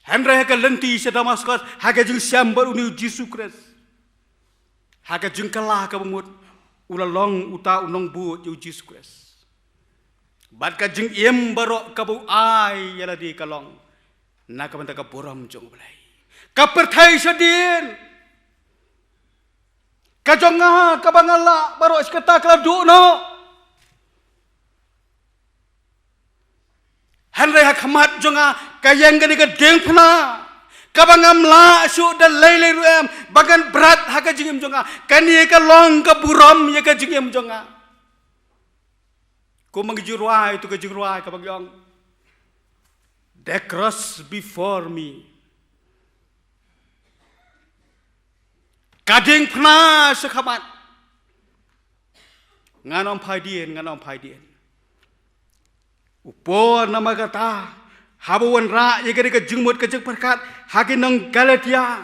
Hynrei ha ka lynti sha Damaskos, ha ka jingshem bad une u Jisu Khrist, ha ka jingkylla kaba mut, u la long uta u nongbud ïa u Jisu Khrist. Bad ka jingim baroh kaba u ai ïa lade ka long na ka bynta ka burom jong U Blei. Ka pyrthei shadien ka jong nga kaba nga lah baroh shi katta ka la duh noh. Hynrei ha khmat jong nga ka ïeng kane ka diengphna kaba ngam lah shuh da lei lei ruh em ba ngan bret ha ka jingim jong nga. Kane ka long ka burom ïa ka jingim jong nga. Kumba ngi ju rwai tu ka jingrwai kaba ngi ong, "The cross before me." Ka diengphna sha khmat. Ngan ym phai dien, ngan ym phai dien. U Paul namar kata, haba wanrah ïa kane ka jingmut ka jingpyrkhat ha ki nong Galatia.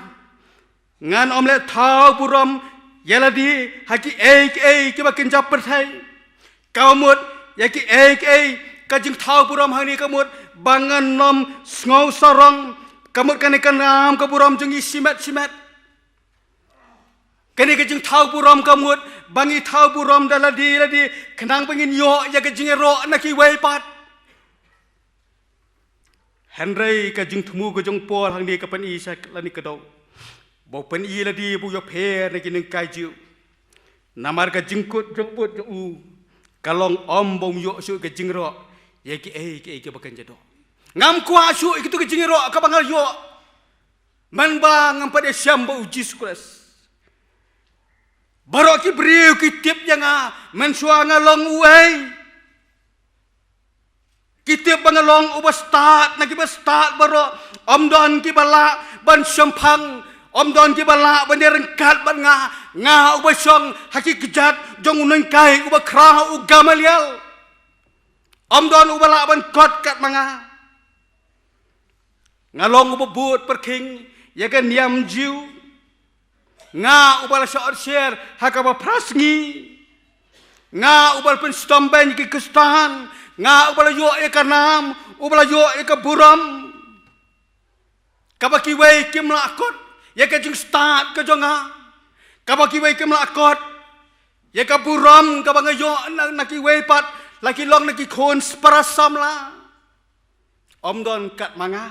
Ngan ym leh thaw burom ïa lade ha kiei kiei kiba kin jia pyrthei. Ka mut ïa kiei kiei ka jingthaw burom hangne ka mut ba ngan ym sngew sarong. Ka mut kane ka nam ka burom jong ngi shimet shimet. Kane ka jingthaw burom ka mut ba ngi thaw burom da lade lade khnang ba ngin ïoh ïa ka jingïaroh na kiwei pat. Hynrei ka jingthmu ka jong u Paul hangne ka pyni sha lane ka daw ba u pyni lade ba u ïapher na ki nonghikai Jiw. Namar ka jingkut jong u bad jong u ka long ym ba um ïoh shuh ka jingïaroh ïa kiei kiei kiba kan jia doh. Ngam kwah shuh ïa kito ki jingïaroh kaba nga ïoh mynba ngam pat ïashem bad u Jisu Khrist. Baroh ki briew ki tip ïa nga mynshuwa nga long uei. Ki tip ba nga long uba stad na kiba stad baroh. Ym don kiba lah ban shemphang, ym don kiba lah ban ïaryngkat bad nga. Nga uba shong ha ki kjat jong u nonghikai uba khraw u Gamaliel. Ym don uba lah ban kot kat ma nga. Nga long uba bud pyrkhing ïa ka niam Jiw. Nga uba la shah otsher ha kaba phra sngi. Nga uba la pynshitom bein ïa ki Khristan. Nga uba la ïoh ïa ka nam, uba la ïoh ïa ka burom. Kaba kiwei kim lah kot ïa ka jingstad ka jong nga. Kaba kiwei kim lah kot ïa ka burom kaba nga ïoh na, na kiwei pat, la ki long na ki khun para samla. Ym don kat ma nga.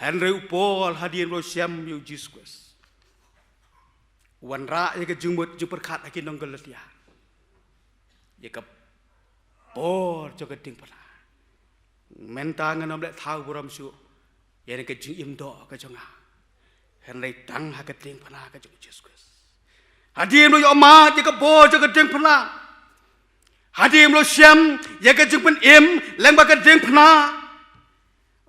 Hynrei u Paul hadien ba u shem ïa u Jisu Khrist, u wanrah ïa ka jingmut jingpyrkhat ha ki nong Galatia ïa ka bor jong ka diengphna. Mynta ngan ym leh thaw burom shuh ïa ka jingim doh ka jong nga, hynrei tang ha ka diengphna ka jong u Jisu Khrist. Hadien ba u ïohmad ïa ka bor jong ka diengphna, hadien ba u shem ïa ka jingpynim lyngba ka diengphna,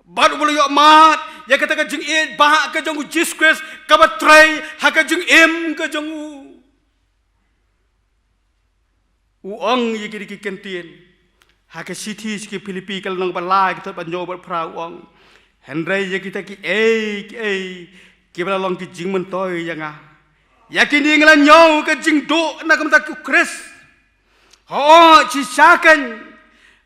bad uba la ïohmad ïa kata ka jingïeit bah ka jong u Jisu Khrist kaba trei ha ka jingim ka jong u. U ong ïa kine ki kyntien ha ka shithi sha ki Philippi ka lynnong ba lai ka dkhot ba hynñiew bad phra, u ong, hynrei ïa kita kiei kiei kiba la long ki jingmyntoi ïa nga, ïa kine nga la ñiew ka jingduh na ka bynta u Khrist. Hooid, shisha kein,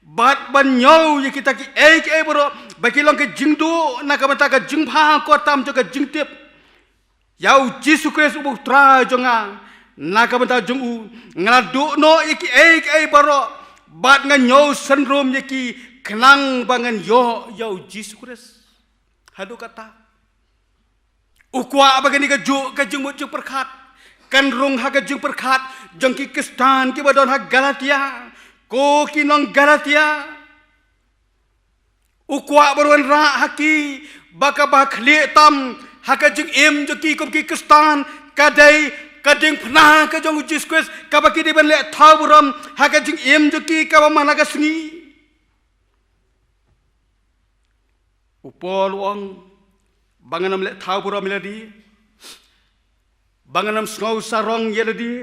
bad ban ñiew ïa kita kiei kiei baroh ba ki long ka jingduh na ka bynta ka jingbha kyrtam jong ka jingtip ïa u Jisu Khrist uba u Trai jong nga. Na ka bynta jong u nga la duh noh ïa kiei kiei baroh, bad nga ñiew synrum ïa ki khnang ba ngan ïoh ïa u Jisu Khrist. Haduh katta u kwah ba kane kajuh ka jingmut jingpyrkhat kan rung ha ka jingpyrkhat jong ki Khristan kiba don ha Galatia. Ko ki nong Galatia, u kwah ban wanrah ha ki ba kaba khlieh tam ha ka jingim jong ki kum ki Khristan ka dei ka diengphna ka jong u Jisu Khrist, kaba ki dei ban leh thaw burom ha ka jingim jong ki kaba man la ka sngi. U Paul u ong ba ngan ym leh thaw burom ïa lade, ba ngan ym sngew sarong ïa lade,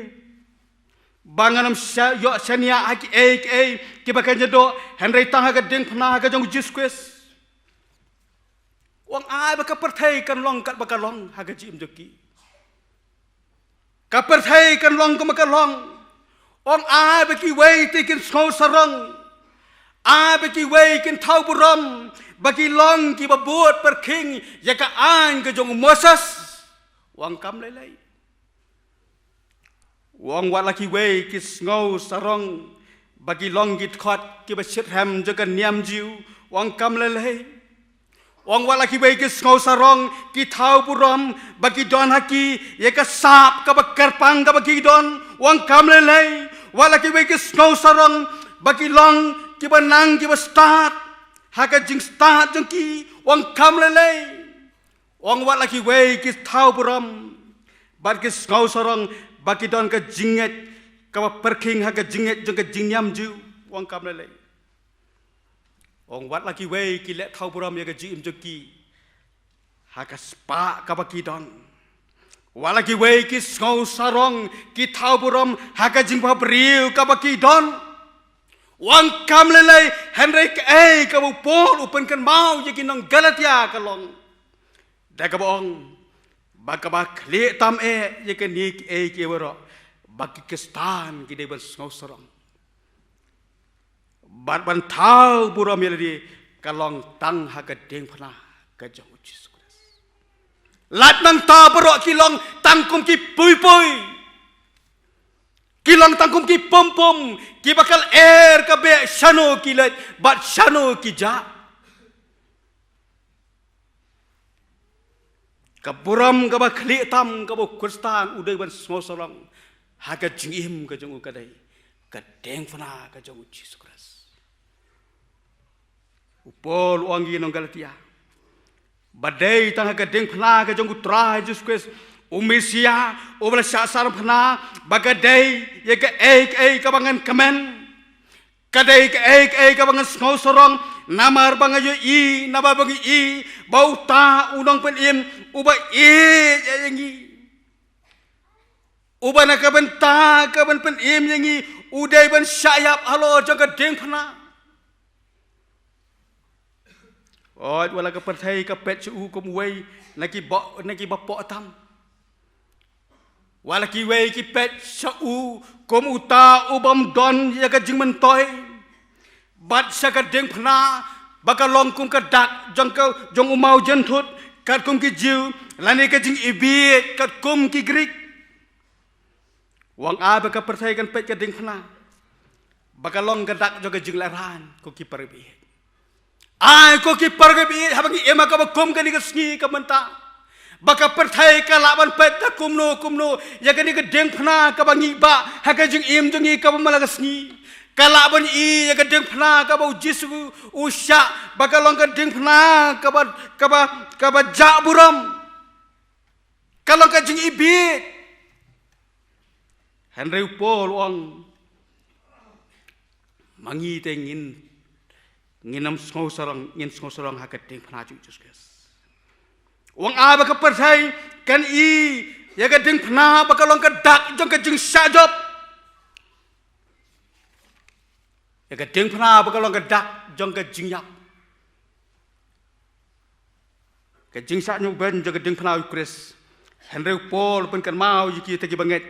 ba ngan ym sha-, ïoh shaniah ha kiei kiei kiba kan jia doh, hynrei tang ha ka diengphna ka jong u Jisu Khrist. Ai ba ka pyrthei kan long katba ka long ha ka jingim jong ki. Ka pyrthei kan long kumba ka long. Ong ai ba kiwei te kin sngew sarong. Ai ba kiwei kin thaw burom ba ki long kiba bud pyrkhing ïa ka aiñ ka jong u Moses. Ong kam lei lei. Ong wat la kiwei ki sngew sarong ba ki long ki dkhot kiba shitrhem jong ka niam Jiw. Ong kam lei lei. Ong wat la kiwei ki sngew sarong ki thaw burom ba ki don ha ki ïa ka sap kaba kyrpang kaba ki don. Ong kam lei lei. Wat la kiwei ki sngew sarong ba ki long kiba nang kiba stad ha ka jingstad jong ki. Ong kam lei lei. Ong wat la kiwei ki thaw burom bad ki sngew sarong ba ki don ka jingngeit kaba pyrkhing ha ka jingngeit jong ka jingniam Jiw. Ong kam lei lei. Ong wat la kiwei ki leh thaw burom ïa ka jingim jong ki ha ka spah kaba ki don. Wat la kiwei ki sngew sarong ki thaw burom ha ka jingbhabriew kaba ki don. Ong kam lei lei. Hynrei kaei kaba u Paul u pynkynmaw ïa ki nong Galatia ka long da kaba ong ba kaba khlieh tam eh ïa kine kiei kiei baroh ba ki Khristan ki dei ban sngew sarong bad ban thaw burom ïa lade ka long tang ha ka diengphna ka jong u Jisu Khrist. Lait nangta baroh ki long tang kum ki pui pui. Ki long tang kum ki pum pum kiba ka lyer ka beh shano ki leit bad shano ki jah. Ka burom kaba khlieh tam kaba u Khristan u dei ban sngew sarong ha ka jingim ka jong u ka dei ka diengphna ka jong u Jisu Khrist. U Paul u ong ïa ki nong Galatia ba dei tang ha ka diengphna ka jong u Trai Jisu Khrist u Messiah uba la shah sar phna ba ka dei ïa kaei kaei kaba ngan kmen. Ka dei kaei kaei kaba ngan sngew sarong namar ba nga ïohi, namar ba nga ïohi ba uta u nongpynim uba ïeit ïa ngi, uba na ka bynta kaban pynim ïa ngi u dei ban shah ïap halor jong ka diengphna. Oi, wat la ka pyrthei ka peit sha u kum uwei na ki ba, na kiba poh tam. Wat la kiwei ki peit sha u kum uta u bym don ïa ka jingmyntoi. Bad sha ka diengphna ba ka long kum ka dak jong ka, jong u maw jynthut katkum ki Jiw, lane ka jingibieit katkum ki Grik. Ong ai ba ka pyrthei kan peit ka diengphna ba ka long ka dak jong ka jinglehrain, ko ki parabangeit. Ai ko ki parabangeit, haba ngi im ha kaba kum kane ka sngi ka mynta, ba ka pyrthei ka lah ban peit da kumno kumno ïa kane ka diengphna kaba ngi bah ha ka jingim jong ngi kaba man la ka sngi. Ka lah ban ïohi ïa ka diengphna kaba u Jisu u shah ba ka long ka diengphna kaba, kaba, kaba jah burom. Ka long ka jingibieit. Hynrei u Paul u ong, ma ngi te ngin, ngin ym sngew sarong, ngin sngew sarong ha ka diengphna jong u Jisu Khrist. U ong ai ba ka pyrthei kan ïohi ïa ka diengphna ba ka long ka dak jong ka jingshah jop. Ïa ka diengphna ba ka long ka dak jong ka jingïap. Ka jingshah ñiewbeiñ jong ka diengphna u Khrist. Hynrei u Paul u pynkynmaw ïa kita kiba ngeit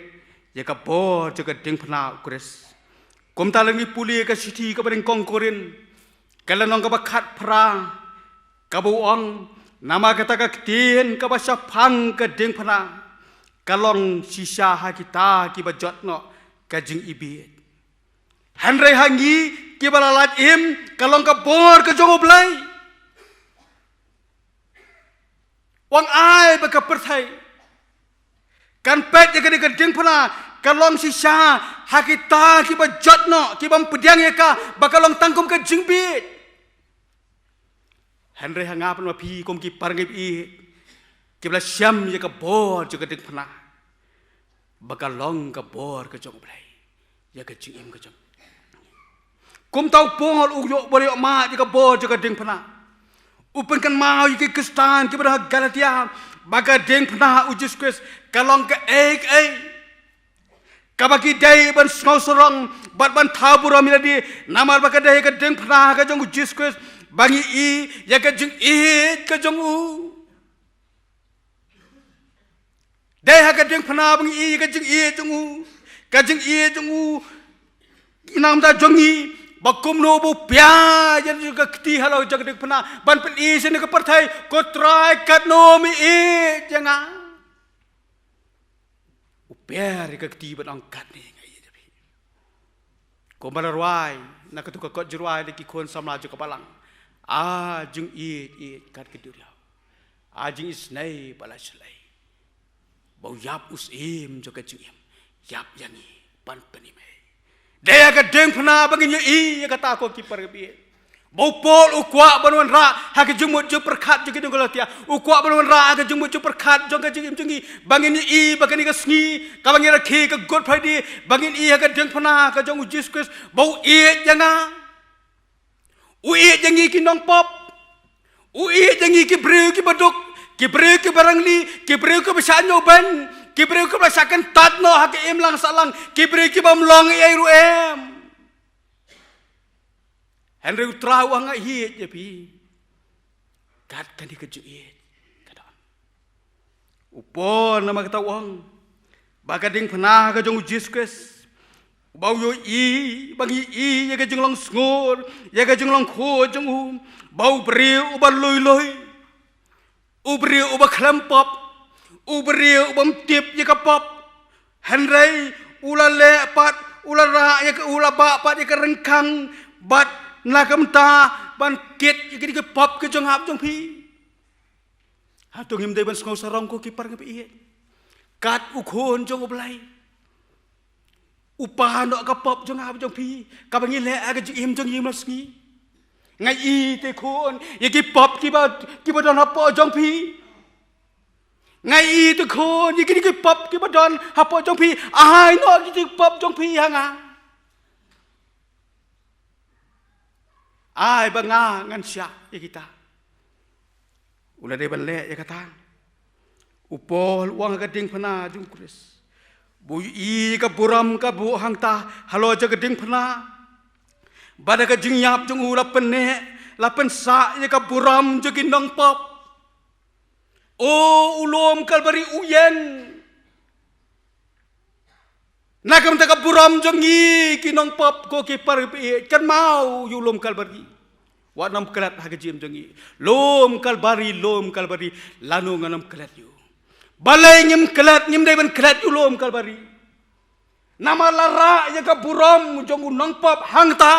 ïa ka bor jong ka diengphna u Khrist. Kumta lada ngi pule ka shithi kaba nyngkong Korinth, ka lynnong kaba khatphra, kaba u ong, namar kata ka ktien kaba shaphang ka diengphna ka long shisha ha kita kiba jot noh ka jingibieit. Hynrei ha ngi kiba la lait im ka long ka bor ka jong U Blei. U ong ai ba ka pyrthei kan peit ïa kane ka diengphna ka long shisha ha kita kiba jot noh, kibym pdiang ïa ka, ba ka long tang kum ka jingbieit. Hynrei ha nga bad ma phi kum ki parabangeit kiba la shem ïa ka bor jong ka diengphna, ba ka long ka bor ka jong U Blei ïa ka jingim ka jong. Kumta u Paul u ïoh, ba u ïoh mad ïa ka bor jong ka diengphna. U pynkynmaw ïa ki Khristan kiba don ha Galatia ba ka diengphna u Jisu Khrist ka long kaei kaei kaba ki dei ban sngewsarong bad ban thaw burom ïa lade, namar ba ka dei ka diengphna ka jong u Jisu Khrist. Ba ngi i ïa ka jingïeit ka jong u. Dei ha ka diengphna ba ngi i ïa ka jingïeit jong u. Ka jingïeit jong u. Ki namar jong ngi ba kumno ba u pia ïa ka kti halor jong ka diengphna ban pyni sha kane ka pyrthei, ko Trai katno me ïeit ïa nga. U pia ïa ka kti ban ong katne nga ïeit ïa phi. Kumba la rwai na katu ka kot jingrwai da ki khun samla jong ka balang. A jingïeit ïeit kat ka duriaw. A jingisynei ba la shlei. Ba u ïap u Syiem jong ka jingim, ïap ïa ngi ban pynim. Dei ha ka diengphna ba ngin ïohi ïa kata ko ki para bangeit. Ba u Paul u kwah ban wanrah ha ka jingmut jingpyrkhat jong ki nong Galatia. U kwah ban wanrah ha ka jingmut jingpyrkhat jong ka jingim jong ngi. Ba ngin ïohi ba kane ka sngi kaba ngi rakhe ka Good Friday, ba ngin ïohi ha ka diengphna ka jong u Jisu Khrist ba u ïeit ïa nga. U ïeit ïa ngi ki nongpop. U ïeit ïa ngi ki briew kiba duk, ki briew kiba rangli, ki briew kiba shah ñiewbeiñ, ki briew kiba shah kyntait noh ha ka imlang sahlang, ki briew kibym long ei ei ruh em. Hynrei u Trai u ong nga ïeit ïa phi. Kat kane ka jingïeit ka don. U Paul namar kata u ong ba ka diengphna ka jong u Jisu Khrist, ba u ïohi ba ngi i ïa ka jinglong sngur, ïa ka jinglong khuid jong u, ba u briew uba lui lui, u briew uba khlem pop, u briew ubym tip ïa ka pop. Hynrei u la leh pat, u la rah ïa ka, u la bah pat ïa ka ryngkang, bad na ka bynta ban kit ïa ki pop ki jong nga bad jong phi. Hato ngim dei ban sngew sarong ko ki para bangeit? Kat u khun jong u Blei, u pah noh ka pop jong nga bad jong phi, kaba ngi leh ha ka jingim jong ngi man la ka sngi. Nga ïeit te khun ïa ki pop kiba, kiba don hapoh jong phi. Nga ïeit te khun ïa ki, ki pop kiba don hapoh jong phi. Ai noh ki, ki pop jong phi ha nga. Ai ba nga ngan shah ïa kita. U la dei ban leh ïa kata. U Paul u ong ha ka diengphna jong u Khrist, ba u ïohi ïa ka burom ka buh hangta halor jong ka diengphna. Bad ha ka jingïap jong u la pynneh, la pynsah ïa ka burom jong ki nongpop. O u lum Kalbari u ïeng. Na ka bynta ka burom jong ngi ki nongpop ko ki para bangeit, kynmaw ïa u lum Kalbari. Wat nym klet ha ka jingim jong ngi. Lum Kalbari, lum Kalbari, lano ngan nym klet ïa u? Balei ngim klet, ngim dei ban klet ïa u lum Kalbari? Namar la rah ïa ka burom jong u nongpop hangta.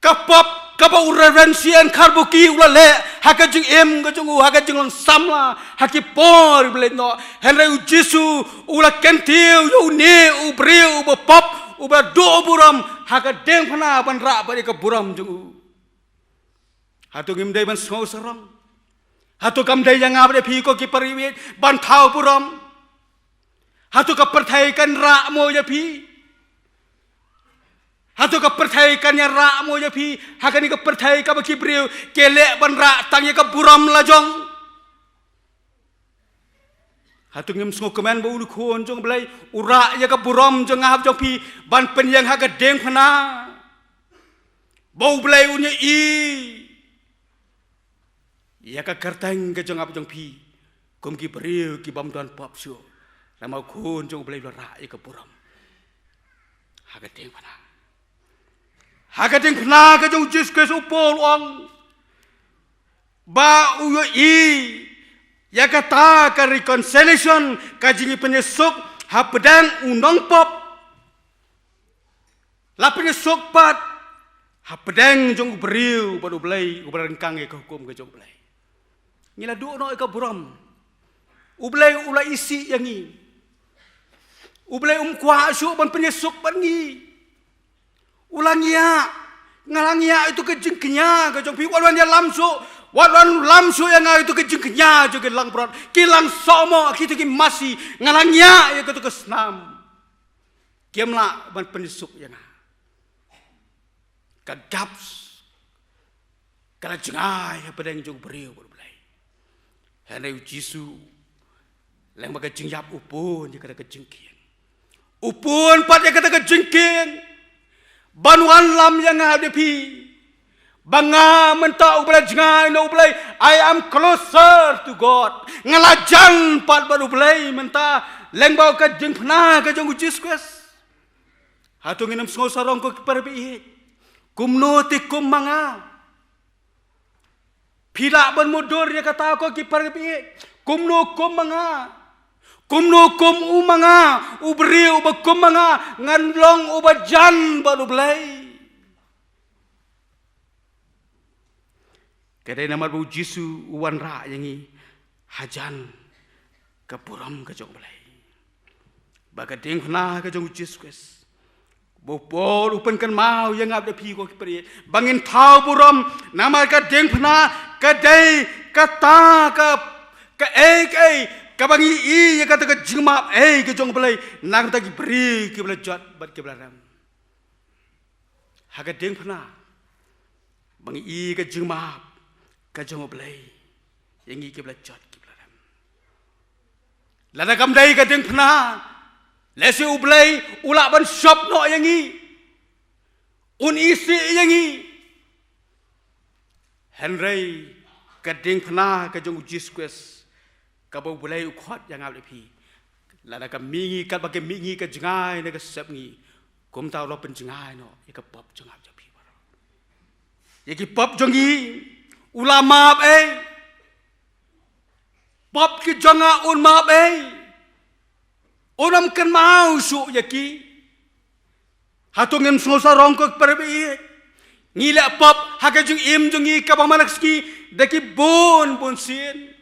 Ka pop kaba u Reverend Sian Kharbuki u la leh ha ka jingim ka jong u, ha ka jinglong samla, ha ki por ba leit noh. Hynrei u Jisu u la kyntiew ïa une u briew uba pop, uba duh burom, ha ka diengphna ban rah bad ïa ka burom jong u. Hato ngim dei ban sngew sarong? Hato kam dei ïa nga bad ïa phi ko ki para bangeit ban thaw burom? Hato ka pyrthei kan rah mo ïa phi? Hato ka pyrthei kan ïa rah mo ïa phi? Ha kane ka pyrthei kaba ki briew ki leh ban rah tang ïa ka burom la jong. Hato ngim sngewkmen ba une u Khun jong u Blei u rah ïa ka burom jong nga bad jong phi ban pynïeng ha ka diengphna? Ba u Blei un ïohi ïa ka kyrteng ka jong nga bad jong phi kum ki briew kibym don pop shuh. Namar u Khun jong u Blei u la rah ïa ka burom ha ka diengphna. Ha ka diengphna ka jong u Jisu Khrist, u Paul u ong ba u ïohi ïa kata ka reconciliation, ka jingïapynïasuk hapdeng u nongpop. La pynïasuk pat hapdeng jong u briew bad u Blei, uba la ryngkang ïa ka hukum ka jong u Blei. Ngi la duh noh ïa ka burom. U Blei u la isih ïa ngi. U Blei um kwah shuh ban pynïasuk bad ngi. U la ngiah. Nga la ngiah ïa tu ka jingkñia ka jong phi, wat wan ïalam shuh. Wat wan lam shuh ïa nga ïa tu ka jingkñia jong ki langbrot, ki langsohmoh, ki tu ki masi. Nga la ngiah ïa ka tu ka snam. Kim lah ban pynïasuk ïa nga. Ka dap ka la jngai hapdeng jong u briew bad u Blei. Hynrei u Jisu, lyngba ka jingïap u pun ïa kata ka jingkieng. U pun pat ïa kata ka jingkieng. ban wanlam ïa nga da phi. Ba nga mynta uba la jngai na U Blei, I am closer to God. Nga la jan pat bad U Blei mynta lyngba ka diengphna ka jong U Jisu Khrist. Hato ngin ym sngew sarong ko ki para baieit? Kumno te kum ma nga? Phi lah ban mutdur ïa kata ko ki para baieit? Kumno kum ma nga? Kumno kum u ma nga? U briew uba kum ma nga, ngan long uba jan bad U Blei. Ka dei namar ba U Jisu u wanrah ïa ngi hajan ka burom ka jong U Blei. Ba ka diengphna ka jong U Jisu Khrist, ba u Paul u pynkynmaw ïa nga bad phi ko ki para baieit, ba ngin thaw burom namar ka diengphna ka dei kata ka, kaei kaei kaba ngi ïohi ïa kata ka jingmap ei ka jong U Blei na ka bynta ki briew kiba la jot bad kiba la rem. Ha ka diengphna ba ngi ïohi ka jingmap ka jong U Blei ïa ngi kiba la jot kiba la rem. Lada kam dei ka diengphna, lehse U Blei u lah ban shop noh ïa ngi, un isih ïa ngi. Hynrei ka diengphna ka jong U Jisu Khrist, kaba U Blei u khot ïa nga bad phi, lada ka mih ngi katba ka mih ngi ka jngai na ka sepngi, kumta u la pynjngai noh ïa ka pop jong nga bad jong phi baroh. Ïa ki pop jong ngi u la map ei. Pop ki jong nga un map ei. Un ym kynmaw shuh ïa ki. Hato ngin sngew sarong ko ki para baieit? Ngi leh pop ha ka jingim jong ngi kaba man la ka sngi da ki bun bun sien.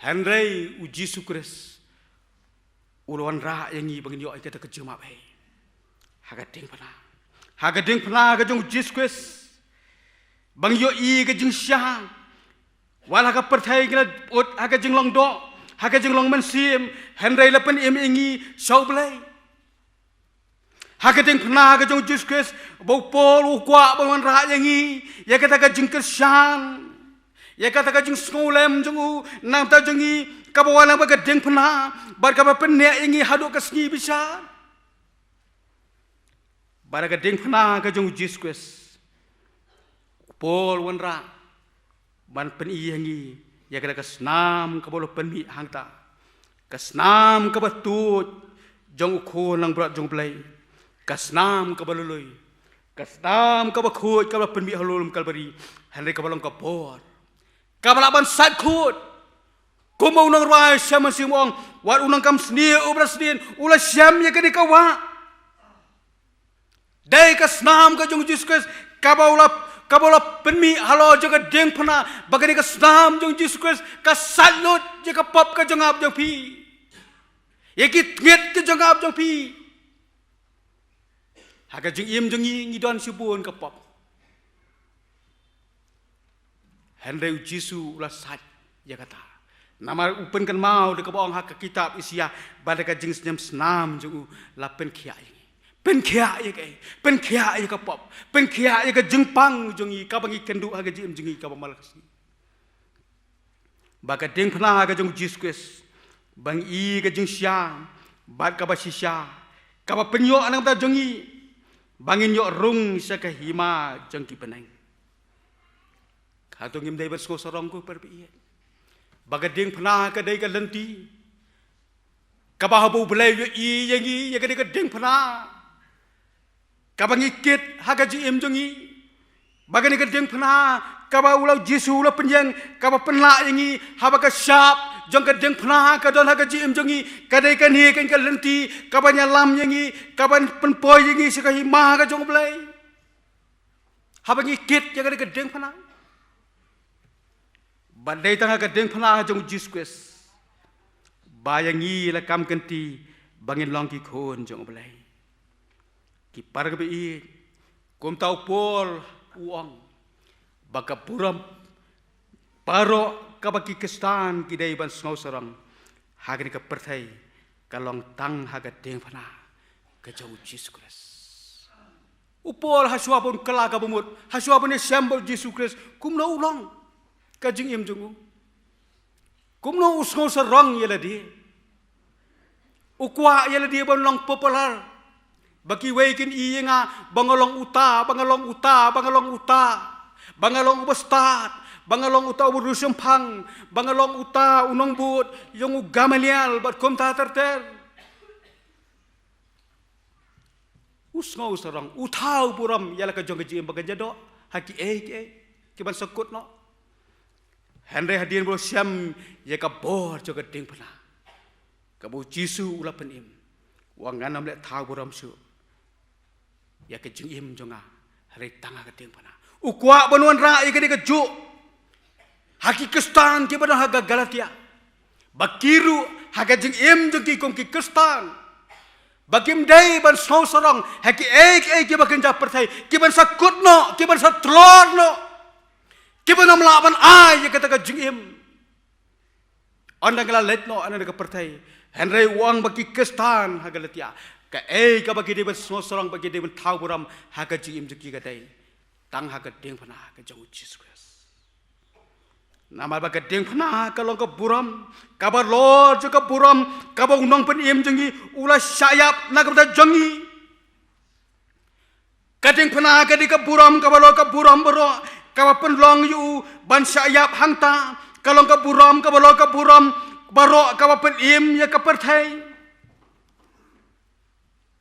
Hynrei U Jisu Khrist u la wanrah ïa ngi ba ngin ïoh ïa kata ka jingmap ei ha ka diengphna. Ha ka diengphna ka jong U Jisu Khrist ba ngi ïohi ka jingshisha. Wat la ka pyrthei ka la ut ha ka jinglong doh, ha ka jinglong mynsiem, hynrei la pynim ïa ngi sha U Blei. Ha ka diengphna ka jong U Jisu Khrist ba u Paul u kwah ban wanrah ïa ngi ïa kata ka jingkyrshan, ïa kata ka jingsngewlem jong u na ka bynta jong ngi, kaba wan lyngba ka diengphna bad kaba pynneh ïa ngi haduh ka sngi bishar. Bad ha ka diengphna ka jong U Jisu Khrist, u Paul u wanrah ban pyni ïa ngi ïa kata ka snam kaba u la pynmih hangta, ka snam kaba tuid jong U Khun langbrot jong U Blei, ka snam kaba lui lui, ka snam kaba khuid kaba la pynmih ha lum Kalbari, hynrei kaba long ka bor kaba lah ban sait khuid. Kumba u nongrwai Salm u ong, wat u nongkam sniew uba la sdien u la shem ïa kane ka wah. Dei ka snam ka jong U Jisu Khrist kaba u la, kaba u la pynmih halor jong ka diengphna, ba kane ka snam jong U Jisu Khrist ka sait lut ïa ka pop ka jong nga bad jong phi, ïa ki tnget ka jong nga bad jong phi. Ha ka jingim jong ngi ngi don shibun ka pop. Hynrei U Jisu u la sait ïa kata. Namar u pynkynmaw da kaba ong ha ka kitab Isaïah ba da ka jingsngewsnam jong u la pynkhiah ïa ngi. Pynkhiah ïa kaei? Pynkhiah ïa ka pop. Pynkhiah ïa ka jingpang jong ngi kaba ngi kynduh ha ka jingim jong ngi kaba man la ka sngi. Ba ka diengphna ka jong U Jisu Khrist ba ngi i ka jingshisha bad kaba shisha kaba pynïoh na ka bynta jong ngi ba ngin ïoh rung sha ka hima jong ki bneng. Hato ngim dei ban sngewsarong ko para baieit ba ka diengphna ka dei ka lynti kaba haba U Blei u ïohi ïa ngi ïa kane ka diengphna kaba ngi kit ha ka jingim jong ngi, ba kane ka diengphna kaba u la, U Jisu u la pynïeng kaba pynlah ïa ngi, haba ka shap jong ka diengphna ka don ha ka jingim jong ngi, ka dei kane ka lynti kaban ïalam ïa ngi, kaban pynpoi ïa ngi sha ka hima ka jong U Blei. Haba ngi kit ïa kane ka diengphna, ba dei tang ha ka diengphna jong U Jisu Khrist ba ïa ngi la kam kynti ba ngin long ki khun jong U Blei. Ki para baieit, kumta u Paul u ong ba ka burom baroh kaba ki Khristan ki dei ban sngewsarong ha kane ka pyrthei ka long tang ha ka diengphna ka jong U Jisu Khrist. U Paul ha shuwa ban kylla ka bamut, ha shuwa ban ïashem bad U Jisu Khrist, kumno u long ka jingim jong u? Kumno u sngewsarong ïa lade? U kwah ïa lade ban long popular, Ba kiwei kin ïohi ïa nga ba nga long uta, ba nga long uta, ba nga long uta, ba nga long uba stad, ba nga long uta uba riewshemphang, ba nga long uta u nongbud jong u Gamaliel bad kumta ter ter. U sngewsarong, u thaw burom ïa la ka jong ka jingim ba kan ïadoh ha kiei kiei kiban sa kut noh. Hynrei hadien ba u la shem ïa ka bor jong ka diengphna kaba u Jisu u la pynim, u ong, ngan ym leh thaw burom shuh ïa ka jingim jong nga, hynrei tang ha ka diengphna. U kwah ban wanrah ïa kane kajuh ha ki Khristan kiba don ha ka Galatia, ba ki ruh ha ka jingim jong ki kum ki Khristan, ba kim dei ban sngewsarong ha kiei kiei kiba kynja pyrthei, kiban sa kut noh, kiban sa tlot noh, kiban ym lah ban ai ïa kata ka jingim. Ynda ngi la leit noh na ka pyrthei. Hynrei u ong ba ki Khristan ha Galatia, kaei kaba ki dei ban sngewsarong, ba ki dei ban thaw burom ha ka jingim jong ki, ka dei tang ha ka diengphna ka jong u Jisu Khrist. Namar ba ka diengphna ka long ka burom, kaba lor jong ka burom, kaba u nongpynim jong ngi u la shah ïap na ka bynta jong ngi. Ka diengphna ka dei ka burom kaba lor ka burom baroh, kaba pynlong ïa u ban shah ïap hangta. Ka long ka burom kaba lor ka burom baroh, kaba pynim ïa ka pyrthei.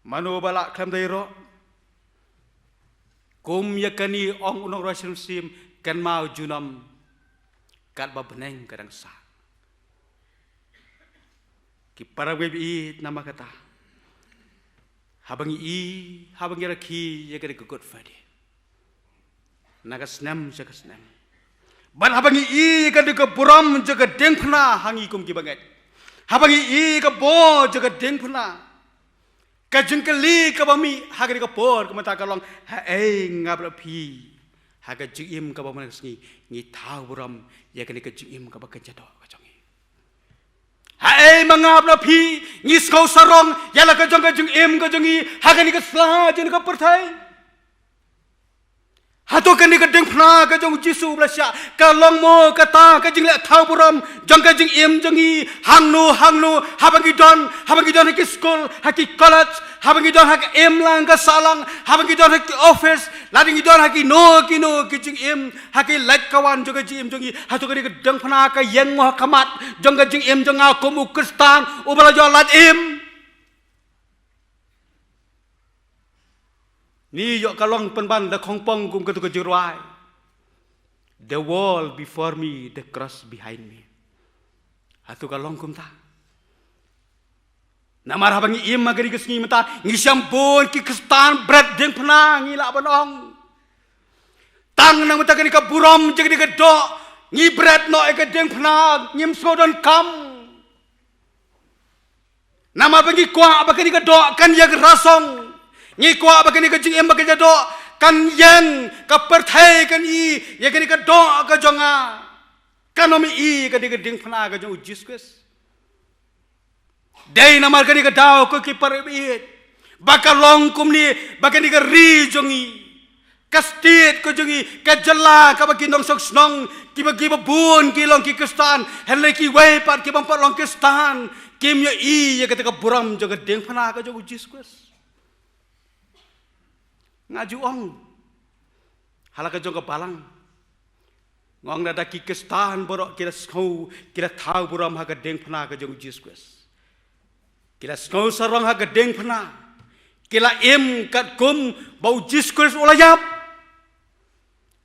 Mano ba lah khlem da ïaroh? Kum ïa kane, ong u nongrwai mynsiem, kynmaw junom katba bneng ka dang sah. Ki para bangeit, namar kata, haba ngi ïohi, haba ngi rakhe ïa kane ka Good Friday, na ka snem sha ka snem, bad haba ngi ïohi ïa kane ka burom jong ka diengphna ha ngi kum ki bangeit, haba ngi ïohi ïa ka bor jong ka diengphna, ka jingkylli kaba mih ha kane ka por ka mynta ka long, haei nga bad phi ha ka jingim kaba mynta ka sngi ngi thaw burom ïa kane ka jingim kaba kynja doh ka jong ngi? Haei ma nga bad phi ngi sngewsarong ïa la ka jong ka jingim ka jong ngi ha kane ka sla jong ka pyrthei? Hato kane ka diengphna ka jong u Jisu ba la shah ka long mo kata ka jingleh thaw burom jong ka jingim jong ngi hangno hangno, haba ngi don, haba ngi don ha ki skul, ha ki college, haba ngi don ha ka imlang ka sahlang, haba ngi don ha ki office, lada ngi don ha kino kino ki jingim, ha ki lait ka wan jong ka jingim jong ngi, hato kane ka diengphna ka ïeng mo ha khmat jong ka jingim jong nga kum u Khristan uba la ïoh lad im? Ngi ïoh ka long pynban da khongpong kum katu ka jingrwai, "The world before me, the cross behind me." Hato ka long kumta? Namar haba ngi im ha kane ka sngi mynta ngi shem bun ki Khristan bret diengphna, ngi lah ban ong. Tang na ka bynta kane ka burom jong kane ka doh ngi bret noh ïa ka diengphna, ngim sngew donkam. Namar ba ngi kwah ba kane ka doh kan ïeng rasong. Ngi kwah ba kane ka jingim ba kane ka doh kan ïeng, ka pyrthei kan ïohi ïa kane ka doh ka jong nga, kan ym ïohi ïa kane ka diengphna ka jong u Jisu Khrist. Dei namar kane ka daw ko ki para bangeit ba ka long kumne, ba kane ka ri jong ngi, ka state ka jong ngi, ka jylla kaba ki nongshong shnong kiba, kiba bun ki long ki Khristan, hynrei kiwei pat ki bym pat long Khristan kim ïohi ïa kata ka burom jong ka diengphna ka jong u Jisu Khrist. Nga ju ong ha la ka jong ka balang, nga ong lada ki Khristan baroh ki la sngew, ki la thaw burom ha ka diengphna ka jong u Jisu Khrist, ki la sngewsarong ha ka diengphna, ki la im katkum ba u Jisu Khrist u la ïap,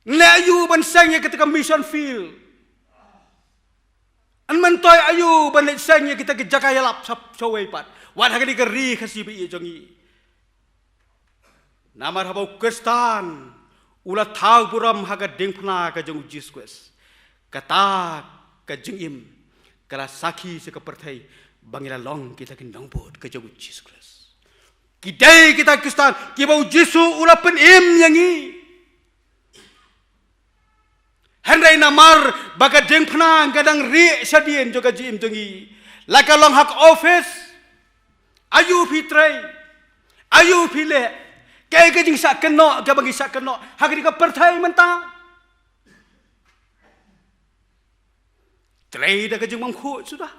nleh aïu ban seng ïa kata ka mission field? Yn myntoi aïu ban leit seng ïa kita ki jaka ïalap sha, sha wei pat, wat ha kane ka ri Khasi ba ïeit jong ngi? Namar haba u Khristan u la thaw burom ha ka diengphna ka jong u Jisu Khrist, kata ka jingim ka la sakhi sha ka pyrthei ba ngi la long kita ki nongbud ka jong u Jisu Khrist. Ki dei kita ki Khristan kiba u Jisu u la pynim ïa ngi. Hynrei namar ba ka diengphna ka dang rieh shadien jong ka jingim jong ngi, la ka long ha ka office, aïu phi trei, aïu phi leh, kaei ka jingshah kynnoh kaba ngi shah kynnoh ha kane ka pyrthei mynta? Trei da ka jingbymkhuid suda.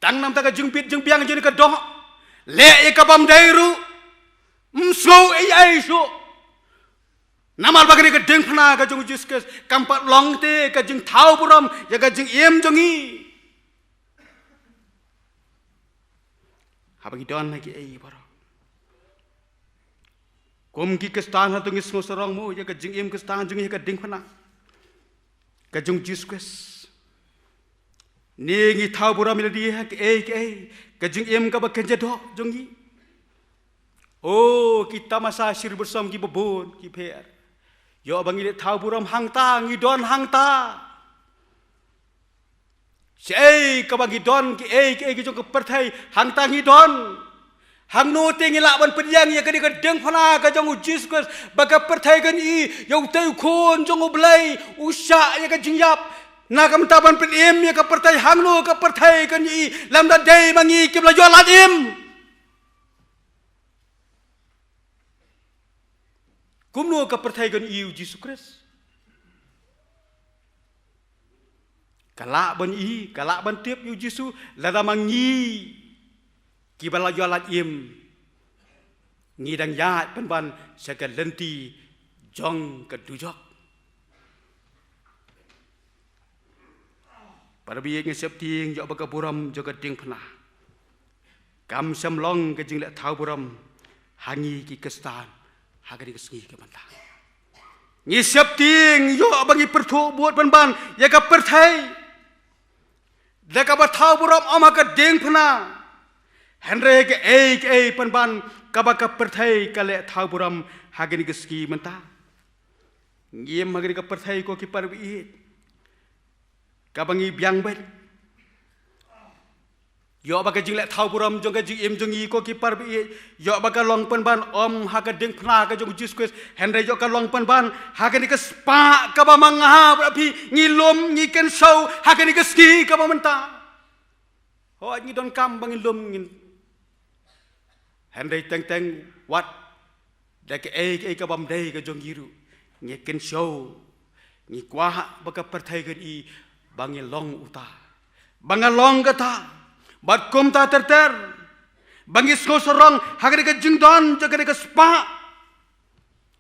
Tang namar ka jingbit jingbiang jong ka doh, Leh ïa ka bym dei ruh. Ym sngew ei ei shuh. Namar ba kane ka diengphna ka jong u Jisu Khrist kam pat long te ka jingthaw burom ïa ka jingim jong ngi. Haba ngi don ha kiei baroh, kum ki Khristan, hato ngi sngew sarong mo ïa ka jingim Khristan jong ngi ha ka diengphna ka jong u Jisu Khrist? Ne ngi thaw burom ïa lade ha kiei kiei, ka jingim kaba kynja doh jong ngi? O, ki tamasa shyrkhei bad syrkhei kiba bun ki pher. Ïoh ba ngi leh thaw burom hangta, ngi don hangta. Shaei kaba ngi don, kiei kiei ki jong ka pyrthei, hangta ngi don. Hangno te ngi lah ban pdiang ïa kane ka diengphna ka jong u Jisu Khrist ba ka pyrthei kan ïohi ïa utei u Khun jong U Blei u shah ïa ka jingïap na ka bynta ban pynim ïa ka pyrthei? Hangno ka pyrthei kan ïohi lymda dei ma ngi kiba la ïoh lad im? Kumno ka pyrthei kan ïohi ïa u Jisu Khrist? Ka lah ban ïohi, ka lah ban tip ïa u Jisu lada ma ngi kiba la ïoh lad im ngi dang ïaid pynban sha ka lynti jong ka dujok. Para baieit, ngi sheptieng ïoh ba ka burom jong ka diengphna kam shym long ka jingleh thaw burom ha ngi ki Khristan ha kane ka sngi ka mynta. Ngi sheptieng ïoh ba ngi pyrthuh bud pynban ïa ka pyrthei da kaba thaw burom ym ha ka diengphna, hynrei ha kaei kaei pynban kaba ka pyrthei ka leh thaw burom ha kane ka sngi mynta. Ngi im ha kane ka pyrthei, ko ki para baieit, kaba ngi biang beit. Ïoh ba ka jingleh thaw burom jong ka jingim jong ngi, ko ki para baieit, ïoh ba ka long pynban ym ha ka diengphna ka jong u Jisu Khrist, hynrei ïoh ka long pynban ha kane ka spah kaba ma nga bad phi ngi lum, ngi kynshew ha kane ka sngi kaba mynta. Hooid, ngi donkam ba ngin lum, ngin, hynrei teng teng wat da kaei kaei ka bym dei ka jong ngi ruh ngi kynshew. Ngi kwah ba ka pyrthei kan ïohi ba ngi long uta, ba nga long kata, bad kumta ter ter, ba ngi sngew sarong ha kane ka jingdon jong kane ka spah.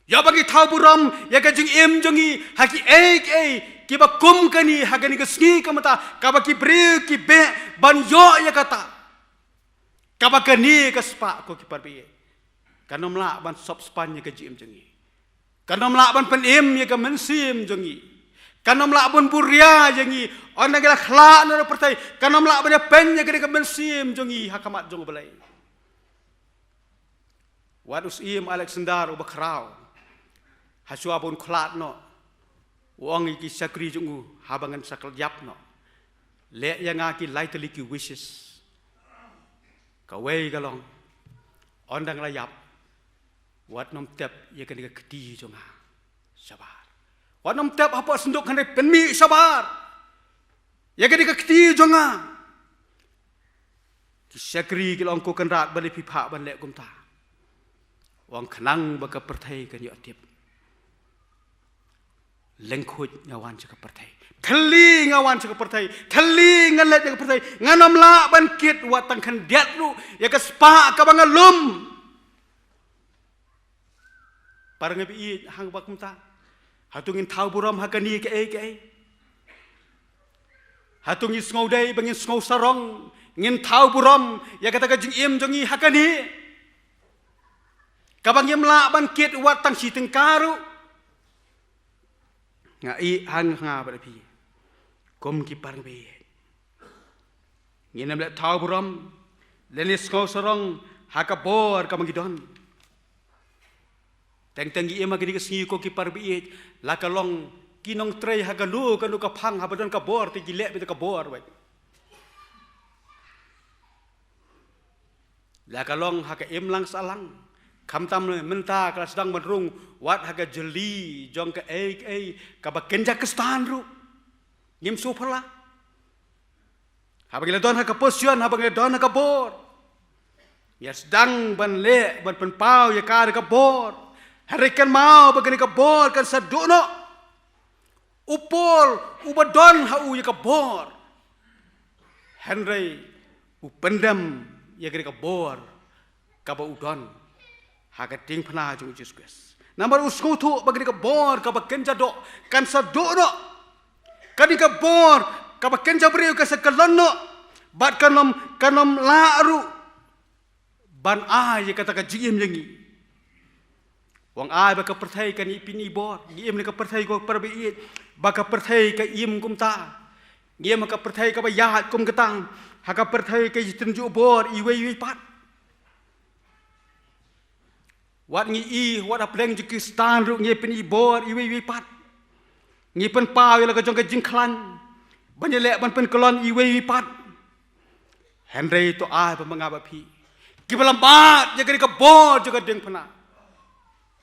Ïoh ba ngi thaw burom ïa ka jingim jong ngi ha kiei kiei kiba kum kane ha kane ka sngi ka mynta, kaba ki briew ki beh ban ïoh ïa kata. Kaba kane ka spah, ko ki para baieit, kan ym lah ban sop span ïa ka jingim jong ngi. Kan ym lah ban pynim ïa ka mynsiem jong ngi. Kan ym lah ban buh ria ïa ngi. Ynda ngi la khlad noh na pyrthei, kan ym lah ban ïapyni ïa kane ka mynsiem jong ngi ha khmat jong U Blei. Wat u Syiem Alexander uba khraw, hashwa ba un khlad noh, u ong ïa ki shakri jong u, haba ngan sa ïap noh, leh ïa nga ki lai tylli ki wishes. Kawei ka long, ynda nga la ïap, wat nym tep ïa kane ka kti jong nga shabar. Wat nym tep hapoh synduk, hynrei pynmih shabar ïa kane ka kti jong nga. Ki shakri ki la ong, Ko Kynrad, balei phi phah ban leh kumta? U ong, khnang ba ka pyrthei kan ïoh tip. Lyngkhuid nga wan sha ka pyrthei. Thylli nga wan sha ka pyrthei. Thylli nga leit sha ka pyrthei. Ngan ym lah ban kit wat tang khyndiat ruh ïa ka spah kaba nga lum. Para ngi baieit, hangba kumta, hato ngin thaw burom ha kane kaei kaei? Hato ngin sngew dei ba ngin sngew sarong, ngin thaw burom ïa kata ka jingim jong ngi ha kane, kaba ngim lah ban kit wat tang shi tyngka ruh? Nga ïeit ha nga bad phi, kum ki para ngi baieit, ngin ym leh thaw burom lane sngew sarong ha ka bor kaba ngi don. Teng teng ngi im ha kane ka sngi, ko ki para baieit, la ka long ki nongtrei ha kano kano ka phang, haba don ka bor te ki leh beit ka bor beit. La ka long ha ka imlang sahlang, khamtam mynta ka la sdang ban rung wat ha ka jylli jong kaei kaei kaba kynja Khristan ruh. Ngim sngewphylla. Haba ngi la don ha ka position, haba ngi la don ha ka bor, ngi sdang ban leh, ban pynpaw ïa ka da ka bor. Hynrei kynmaw ba kane ka bor kan sa duh noh. U Paul uba don ha u ïa ka bor, hynrei u pyndem ïa kane ka bor kaba u don ha ka diengphna jong u Jisu Khrist. Namar u sngewthuh ba kane ka bor kaba kynja doh kan sa duh noh. Kane ka bor kaba kynja briew kan sa kyllon noh. Bad kan ym, kan ym lah ruh ban ai ïa kata ka jingim ïa ngi. U ong ai ba ka pyrthei kan ïoh pyn-i bor. Ngi im ha ka pyrthei ko para baieit, ba ka pyrthei ka im kumta. Ngi im ha ka pyrthei kaba ïaid kum kata. Ha ka pyrthei ka ïatynjuh bor iwei iwei pat. Wat ngi i, wat hapdeng jong ki Khristan ruh ngi pyn-i bor iwei iwei pat. Ngi pynpaw ïa la ka jong ka jingkhlaiñ ban ïaleh ban pynkyllon iwei iwei pat. Hynrei to ai ba ma nga bad phi, kiba la mad ïa kane ka bor jong ka diengphna,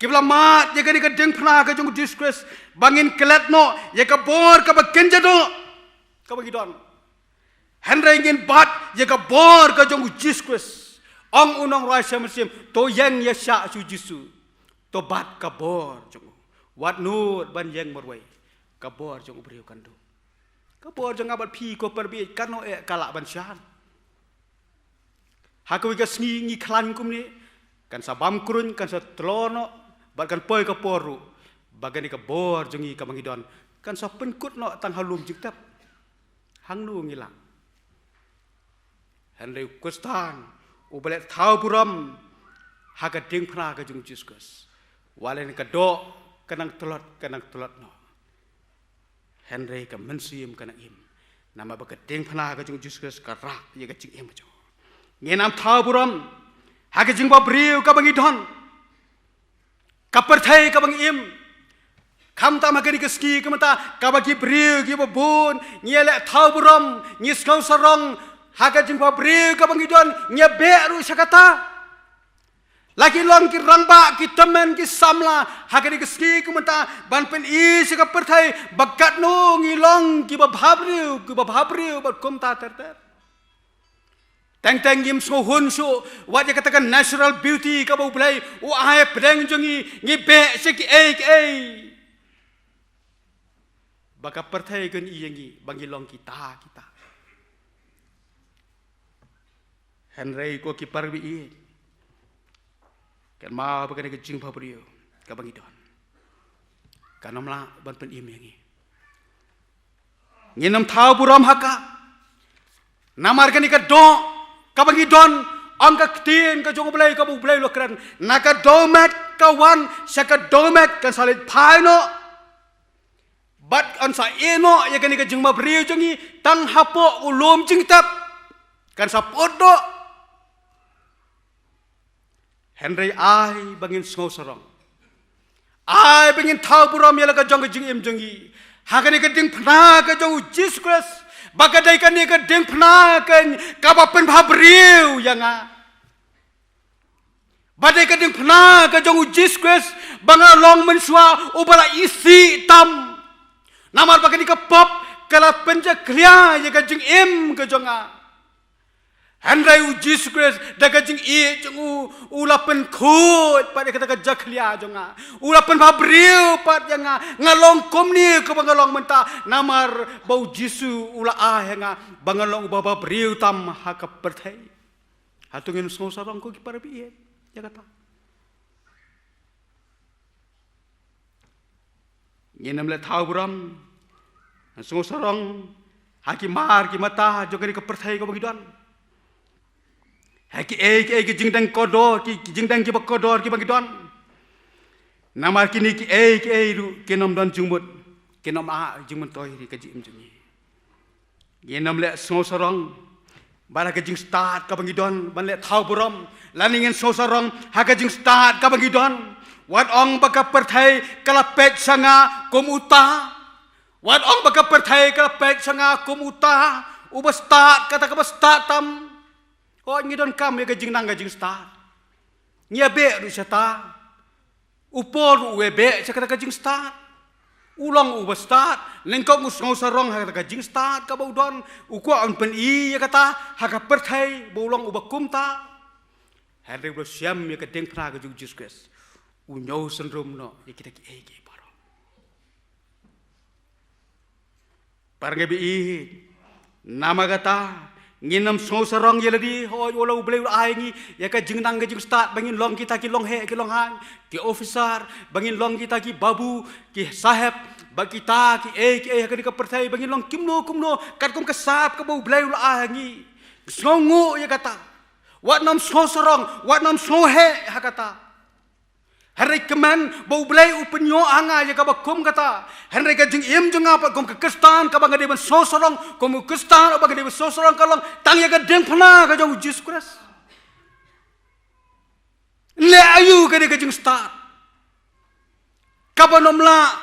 kiba la mad ïa kane ka diengphna ka jong u Jisu Khrist, ba ngin klet noh ïa ka bor kaba kynja doh kaba ngi don. Hynrei ngin bat ïa ka bor ka jong u Jisu Khrist. Ong u nongrwai Salm, to ïeng ïa shah sha u Jisu, to bat ka bor jong u. Wat nud ban ïeng marwei, ka bor jong u briew kan duh. Ka bor jong nga bad phi ko para baieit, kano eh ka lah ban shad. Ha kawei ka sngi ngi khlaiñ kumne, kan sa bam kruñ, kan sa tlor noh, bad kan poi ka por ruh ba kane ka bor jong ngi kaba ngi don kan sa pynkut noh tang ha lum jingtep. Hangno ngi lah? Hynrei u Khristan uba leh thaw burom ha ka diengphna ka jong u Jisu Khrist, wat lane ka doh ka nang tlot, ka nang tlot noh, hynrei ka mynsiem ka nang im. Namar ba ka diengphna ka jong u Jisu Khrist ka rah ïa ka jingim ka jong u. Ngin ym thaw burom ha ka jingbhabriew kaba ngi don, ka pyrthei kaba ngi im. Khamtam ha kane ka sngi ka mynta, kaba ki briew kiba bun ngi ïa leh thaw burom, ngi sngew sarong ha ka jingbhabriew kaba ngi don, ngi ïa beh ruh sha kata. La ki long ki rangbah, ki tymmen, ki samla ha kane ka sngi ka mynta ban pyn-i sha ka pyrthei ba katno ngi long kiba bhabriew, kiba bhabriew bad kumta ter ter. Teng teng ngim sngewhun shuh wat ïa kata ka natural beauty kaba U Blei u ai hapdeng jong ngi, ngi beh sha kiei kiei. Ba ka pyrthei kan ïohi ïa ngi ba ngi long kita kita. Hynrei ko ki para baieit, kynmaw ba kane ka jingbhabriew kaba ngi don kan ym lah ban pynim ïa ngi. Ngin ym thaw burom ha ka. Namar kane ka doh kaba ngi don, ong ka ktien ka jong U Blei kaba U Blei u la kren, na ka dohmet ka wan sha ka dohmet kan sa leit phai noh. Bad kan sa ïeh noh ïa kane ka jingbhabriew jong ngi tang hapoh u lum jingtep, kan sa put noh. Hynrei ai ba ngin sngew sarong, ai ba ngin thaw burom ïa la ka jong ka jingim jong ngi ha kane ka diengphna ka jong U Jisu Khrist, ba ka dei kane ka diengphna ka, kaba pynbhabriew ïa nga. Ba dei ka diengphna ka jong U Jisu Khrist ba nga long mynshuwa uba la isih tam. Namar ba kane ka pop ka la pynjakhlia ïa ka jingim ka jong nga. Hynrei U Jisu Khrist da ka jingïeit jong u, u la pynkhuid pat ïa kata ka jakhlia jong nga. U la pynbhabriew pat ïa nga. Nga long kumne kaba nga long mynta namar ba U Jisu u la ai ha nga ba nga long uba bhabriew tam ha ka pyrthei. Hato ngin sngew sarong ko ki para baieit ïa kata? Ngin ym leh thaw burom, sngew sarong ha ki mar ki mata jong kane ka pyrthei kaba ngi don, ha kiei kiei ki jingdeng kordor, ki, ki jingdeng kiba kordor kiba ngi don. Namar kine kiei kiei ruh kin ym don jingmut, kin ym ai jingmyntoi ha ka jingim jong ngi. Ngin ym leh sngew sarong bad ha ka jingstad kaba ngi don ban leh thaw burom, lane ngin sngew sarong ha ka jingstad kaba ngi don. Wat ong ba ka pyrthei ka la peit sha nga kum uta. Wat ong ba ka pyrthei ka la peit sha nga kum uta uba stad, kata kaba stad tam. Hooid, ngi donkam ïa ka jingnang ka jingstad. Ngi ïa beh ruh shata. U Paul ruh u ïa beh sha kata ka jingstad. U long uba stad, nyngkong u sngew sarong ha kata ka jingstad kaba u don, u kwah ban pyni ïa kata ha ka pyrthei ba u long uba kumta. Hynrei u la shem ïa ka diengphna ka jong U Jisu Khrist, u ñiew synrum noh ïa kita kiei kiei baroh. Para ngi baieit, namar kata Ngin ym sngew sarong ïa lade, hooid, wat la U Blei u la ai ngi ïa ka jingnang ka jingstad ba ngin long kita ki longheh ki longhaiñ, ki officer, ba ngin long kita ki babu ki saheb, ba kita ki ei ki ei ha kane ka pyrthei, ba ngin long kumno kumno katkum ka sap kaba U Blei u la ai ngi. Sngewnguh ïa kata. Wat nym sngew sarong, wat nym sngew heh ha kata. Hynrei kmen ba U Blei u pynïoh ha nga ïa kaba kum kata. Hynrei ka jingim jong nga pat kum ka Khristan kaba nga dei ban sngew sarong, kum u Khristan uba nga dei ban sngew sarong ka long tang ïa ka diengphna ka jong U Jisu Khrist. Leh aïu kane ka jingstad? Kaba nym lah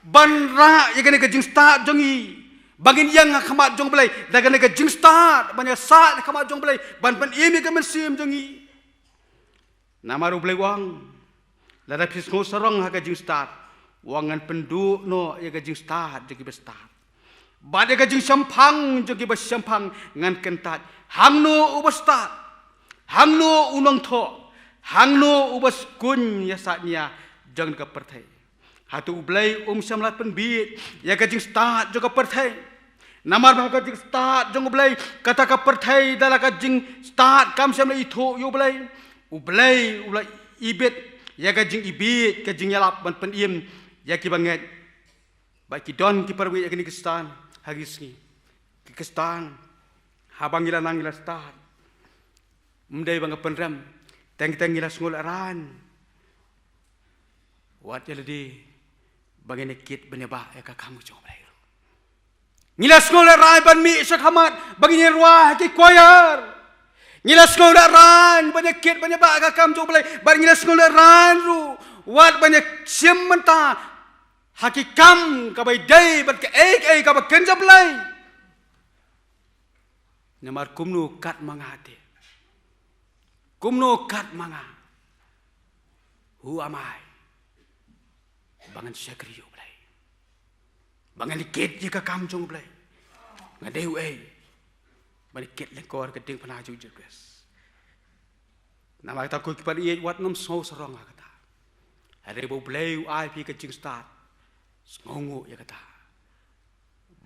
ban rah ïa kane ka jingstad jong ngi, ba ngin ïeng ha khmat jong U Blei da kane ka jingstad, ban ïasaid ha khmat jong U Blei, ban pynim ïa ka mynsiem jong ngi. Namar U Blei u ong, lada phi sngew sarong ha ka jingstad, u ong ngan pynduh noh ïa ka jingstad jong kiba stad, bad ïa ka jingshemphang jong kiba shemphang ngan kyntait. Hangno uba stad? Hangno u nongthoh? Hangno uba skuñ ïa sah nia jong ka pyrthei? Hato U Blei um shym la pynbiej ïa ka jingstad jong ka pyrthei? Namar ba ka jingstad jong U Blei, kata ka pyrthei da la ka jingstad kam shym la ithuh ïa U Blei. U Blei u la ibit ïa ka jingibiej, ka jingïalap ban pynim ïa kiba ngeit. Ba ki don ki para bangeit ïa kine ki Khristan ha ki sngi. Ki Khristan, haba ngi la nang ngi la stad, ym dei ba nga pynrem, teng teng ngi la sngew lehraiñ. Wat ïa lade ba ngin ïa kit ban ïa bah ïa ka kam ka jong U Blei ruh. Ngi la sngew lehraiñ ban mih sha khmat ba ngin ïa rwai ha ki choir. Ngi la sngew lehraiñ ban ïa kit ban ïa bah ïa ka kam jong U Blei, bad ngi la sngew lehraiñ ruh wat ban ïa shim bynta ha ki kam kaba ïadei bad kaei kaei kaba kynja Blei. Namar kumno kat ma nga te? Kumno kat ma nga? Who am I? Ba ngan shakri ïa U Blei, ba ngan kit ïa ka kam jong U Blei. Nga dei uei ban kit lyngkor ka diengphna jong U Jisu Khrist? Namar kata ko ki para bangeit, wat nym sngew sarong ha kata. Hynrei ba U Blei u ai phi ka jingstad, sngewnguh ïa kata.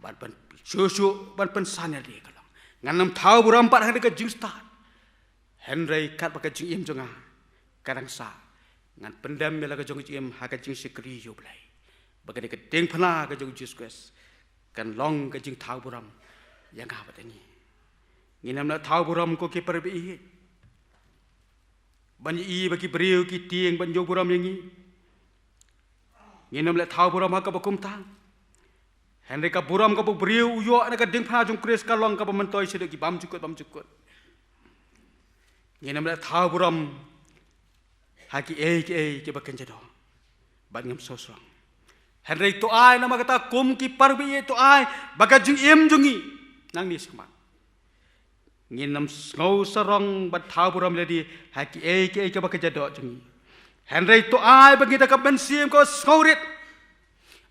Bad ban shuh shuh ban pynsan ïa lade ka long, ngan nym thaw burom pat ha kane ka jingstad. Hynrei katba ka jingim jong nga ka dang sah, ngan pyndem ïa la ka jong ka jingim ha ka jingshakri ïa U Blei, ba kane ka diengphna ka jong U Jisu Khrist kan long ka jingthaw burom ïa nga bad ïa ngi. Ngin ym leh thaw burom ko ki para bangeit, ban ïohi ba ki briew ki tieng ban ïoh burom ïa ngi. Ngin ym leh thaw burom ha kaba kumta. Hynrei ka burom kaba u briew u ïoh na ka diengphna jong U Khrist ka long kaba myntoi shaduh ki bymjukut bymjukut. Ngin ym leh thaw burom ha kiei kiei kiba kynja doh, bad ngim sngew sarong. Hynrei to ai namar kata kum ki para bangeit, to ai ba ka jingim jong ngi nangne shakhmat ngin ym sngew sarong ban thaw burom ïa lade ha kiei kiei kiba kynja doh jong ngi. Hynrei to ai ba ngi da ka mynsiem ka sngewrit,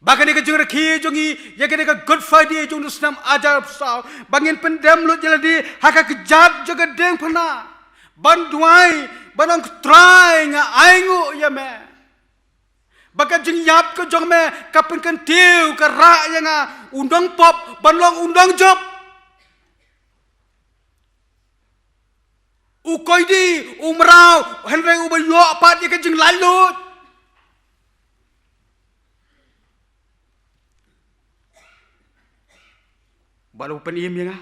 ba kane ka jingrakhe jong ngi ïa kane ka Good Friday jong u snem hajar arphew saw, ba ngin pyndem lut ïa lade ha ka kjat jong ka diengphna, ban duwai, ban ong, Trai, nga ainguh ïa me ba ka jingïap ka jong me ka pynkyntiew, ka rah ïa nga, u nongpop ban long u nongjop, u koidi, u mraw, hynrei uba ïoh pat ïa ka jinglaitluid. Bad u pynim ïa nga.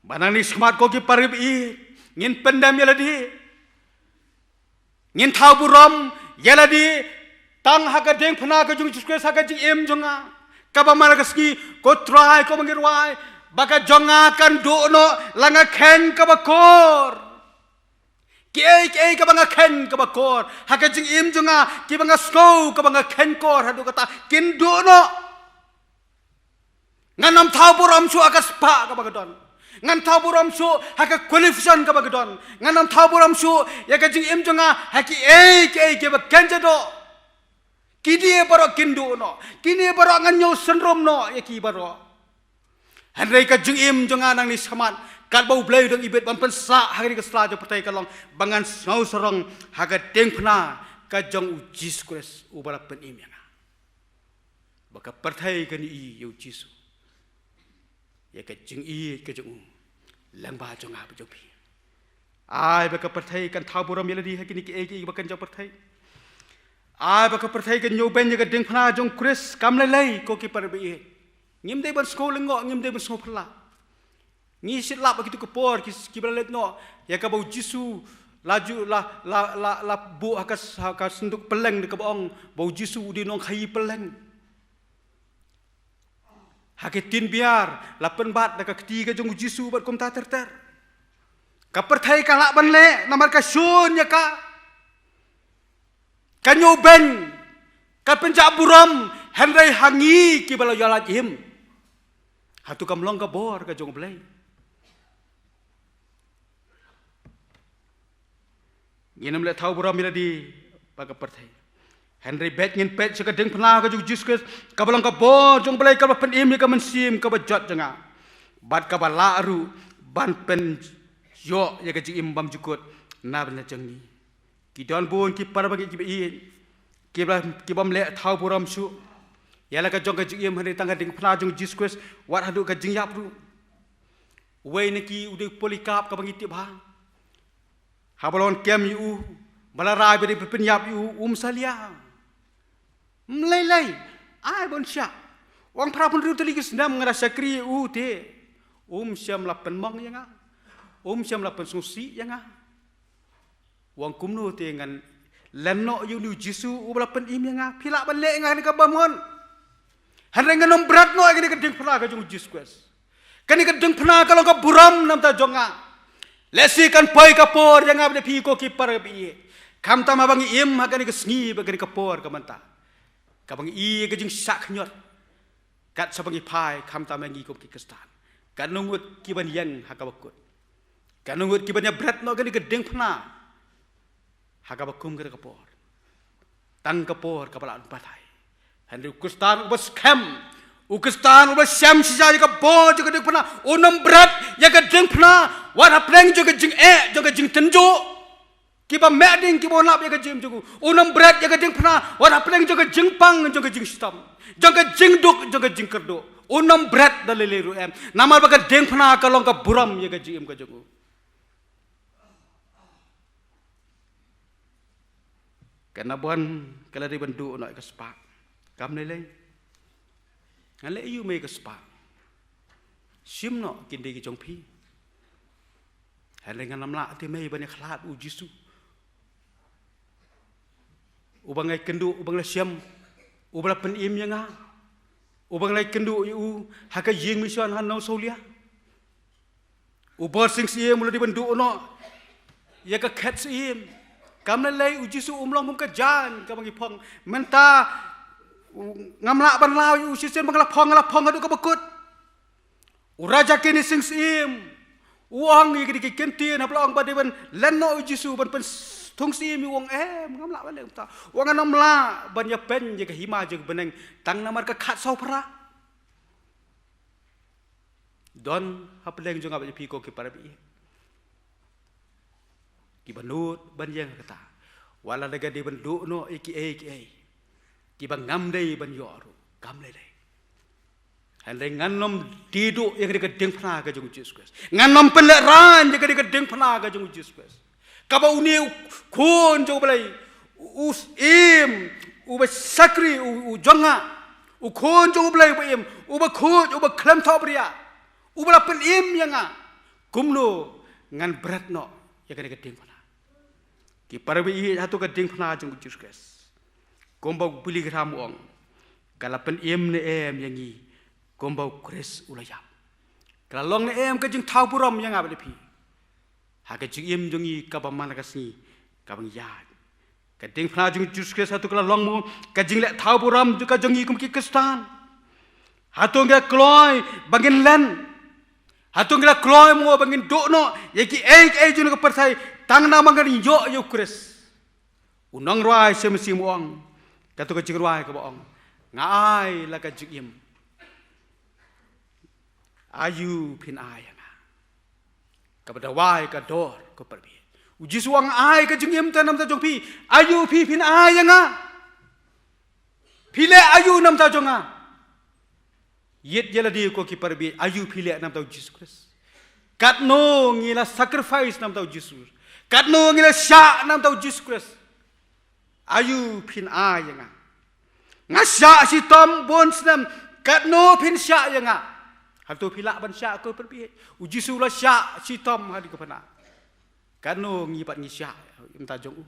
Ba nangne shakhmat ko ki para bangeit, ngin pyndem ïa lade, ngin thaw burom ïa lade tang ha ka diengphna ka jong U Jisu Khrist ha ka jingim jong nga. Kaba man la ka sngi, ko Trai, ko ba ngi rwai, ba ka jong nga kan duh noh la nga kheiñ kaba kor. Kiei kiei kaba nga kheiñ kaba kor ha ka jingim jong nga, kiba nga sngew kaba nga kheiñ kor haduh katta, kin duh noh. Ngan ym thaw burom shuh ha ka spah kaba nga don. Ngan thaw burom shuh ha ka qualification kaba nga don. Ngan ym thaw burom shuh ïa ka jingim jong nga ha kiei kiei kiba kynja doh. Kine baroh kin duh noh. Kine baroh ngan ïoh synrum noh ïa ki baroh. Hynrei ka jingim jong nga nangne shakhmat, katba U Blei u dang ibit ban pynsah ha kane ka sla jong pyrthei, ka long ba ngan sngew sarong ha ka diengphna ka jong U Jisu Khrist uba la pynim ïa nga. Ba ka pyrthei kan ïohi ïa U Jisu. ïa ka jingïeit ka jong u lyngba jong nga bad jong phi. Ai ba ka pyrthei kan thaw burom ïa lade ha kine kiei kiei ba kan jia pyrthei. Ai ba ka pyrthei kan ñiewbeiñ ïa ka diengphna jong u Khrist. Kam lei lei ko ki para baieit. Ngim dei ban sngew lyngngoh, ngim dei ban sngew pyrla. Ngi shu lap ha kitu ki por ki, kiba la leit noh ïa kaba u Jisu la ju, la, la, la, la buh ha ka, ha ka synduk pylleng da kaba ong ba u Jisu u dei u nongkhaïi pylleng. Ha ki ktien biar la pynbat da ka kti ka jong u Jisu bad kumta ter ter. Ka pyrthei ka lah ban leh namar ka shun ïa ka. Ka ñiewbeiñ, ka pynjah burom, hynrei ha ngi kiba la ïoh lait im, hato kam long ka bor ka jong u Blei? Ngin ym leh thaw burom ïa lade bad ka pyrthei. Hynrei bad ngin peit sha ka diengphna ka jong u Jisu Khrist, kaba long ka bor jong u Blei, kaba pynim ïa ka mynsiem kaba jot jong nga, bad kaba lah ruh ban pynïoh ïa ka jingim bymjukut na bynta jong ngi. Ki don bun ki para bangeit kiba ïeit, kiba, kibym leh thaw burom shuh ïa la ka jong ka jingim, hynrei tang ka diengphna jong u Jisu Khrist, wat haduh ka jingïap ruh. Uwei na ki u dei u Polycarp kaba ngi tip bha. Haba la wan kem ïa u, ba la rai ba dei ban pynïap ïa u, um salia. Ym lei lei, ai ban shah. U ong phra phew hynriew tylli ki snem nga da shakri ïa u te, um shym la pynmong ïa nga, um shym la pynsngewsih ïa nga. U ong kumno te ngan len noh ïa une u Jisu uba la pynim ïa nga? Phi lah ban leh ïa nga kane ka bymngeit. Hynrei ngan ym bret noh ïa kane ka diengphna ka jong u Jisu Khrist. Kane ka diengphna ka long ka burom na bynta jong nga. Lehse kan poi ka por ïa nga bad ïa phi ko ki para baieit, khamtam haba ngi im ha kane ka sngi bad kane ka por ka mynta, kaba ngi ïoh ka jingshah khñiot. Kat shaba ngi phai, khamtam ïa ngi kum ki Khristan, katno ngut kiban ïeng ha kaba kut, katno ngut kiban ïa bret noh kane ka diengphna ha kaba kum kata ka por. Tang ka por kaba lah ban batai. Hynrei u Khristan uba skhem, u Khristan uba shem shisha ïa ka bor jong ka diengphna, un ym bret ïa ka diengphna wat hapdeng jong ka jingeh jong ka jingtynjuh. Kiba meh ding, kiba wan lap ïa ka jingim jong u. Un ym bret ïa ka diengphna wat hapdeng jong ka jingpang, jong ka jingshitom, jong ka jingduk, jong ka jingkyrduh. Un ym bret da lei lei ruh em. Namar ba ka diengphna ka long ka burom ïa ka jingim ka jong u. Ka Nabon ka la dei ban duh noh ïa ka spah. Kam lei lei. Ngan leh aïu mei ka spah? Shim noh kin dei ki jong phi. Hynrei ngan ym lah te mei ban ïa khlad u Jisu, uba nga la kynduh, uba nga la shem, uba la pynim ïa nga, uba nga la kynduh ïa u ha ka ïing mission ha Nongsolia. U bor sing syiem u la dei ban duh noh ïa ka khet syiem. Kam lei lei, u Jisu um long kum ka jaiñ kaba ngi phong. Mynta ngam lah ban law ïa u, shisien ba nga la phong, nga la phong haduh kaba kut. U raja kine sing syiem u ong ïa kine ki ktien, haba la ong ba dei ban len noh u Jisu ban pynthung syiem ïa u, u ong em, ngam lah ban leh kumta. U ong ngan ym lah ban ïa pyn ïa ka hima jong ka bneng tang namar ka khatsaw phra. Don hapdeng jong nga bad jong phi ko ki para baieit kiba nud ban ïeng ha kata. Wat la da ka dei ban duh noh ïa kiei kiei kiba ngam dei ban ïoh ruh, kam lei lei. Hynrei ngan ym die duh ïa kane ka diengphna ka jong u Jisu Khrist. Ngan ym pynlehrain ïa kane ka diengphna ka jong u Jisu Khrist, kaba une u Khun jong u Blei, u, u im, uba shakri, u, u jong nga, u Khun jong u Blei uba im, uba khuid, uba khlem thohbria, uba la pynim ïa nga. Kumno ngan bret noh ïa kane ka diengphna? Ki para baieit, hato ka diengphna jong u Jisu Khrist, kumba u Billy Graham u ong, ka la pynim ne em ïa ngi kumba u Khrist u la ïap? Ka la long ne em ka jingthaw burom ïa nga bad ïa phi ha ka jingim jong ngi kaba man la ka sngi kaba ngi ïaid? Ka diengphna jong u Jisu Khrist hato ka la long mo ka jingleh thaw burom jong ka jong ngi kum ki Khristan? Hato ngi la kloi ba ngin len? Hato ngi la kloi mo ba ngin duh noh ïa kiei kiei jong ka pyrthei tang namar ngin ïoh ïa u Khrist? U nongrwai Shem Mynsiem u ong, kato ka jingrwai kaba ong, nga ai la ka jingim, aïu phin ai ïa nga? Kaba dawai ka dor ko para baieit. U Jisu u ong, ai ka jingim te na bynta jong phi, aïu phi phin ai ïa nga? Phi leh aïu na bynta jong nga? Ïit ïa lade ko ki para bangeit, aïu phi leh na ka bynta u Jisu Khrist? Katno ngi la sacrifice na ka bynta u Jisu? Katno ngi la shah na ka bynta u Jisu Khrist? Aïu phin ai ïa nga? Nga shah shitom bun snem, katno phin shah ïa nga? Hato phi lah ban shah ko para bangeit? U Jisu u la shah shitom ha kane ka phna. Katno ngi pat ngi shah ïa ka bynta jong u?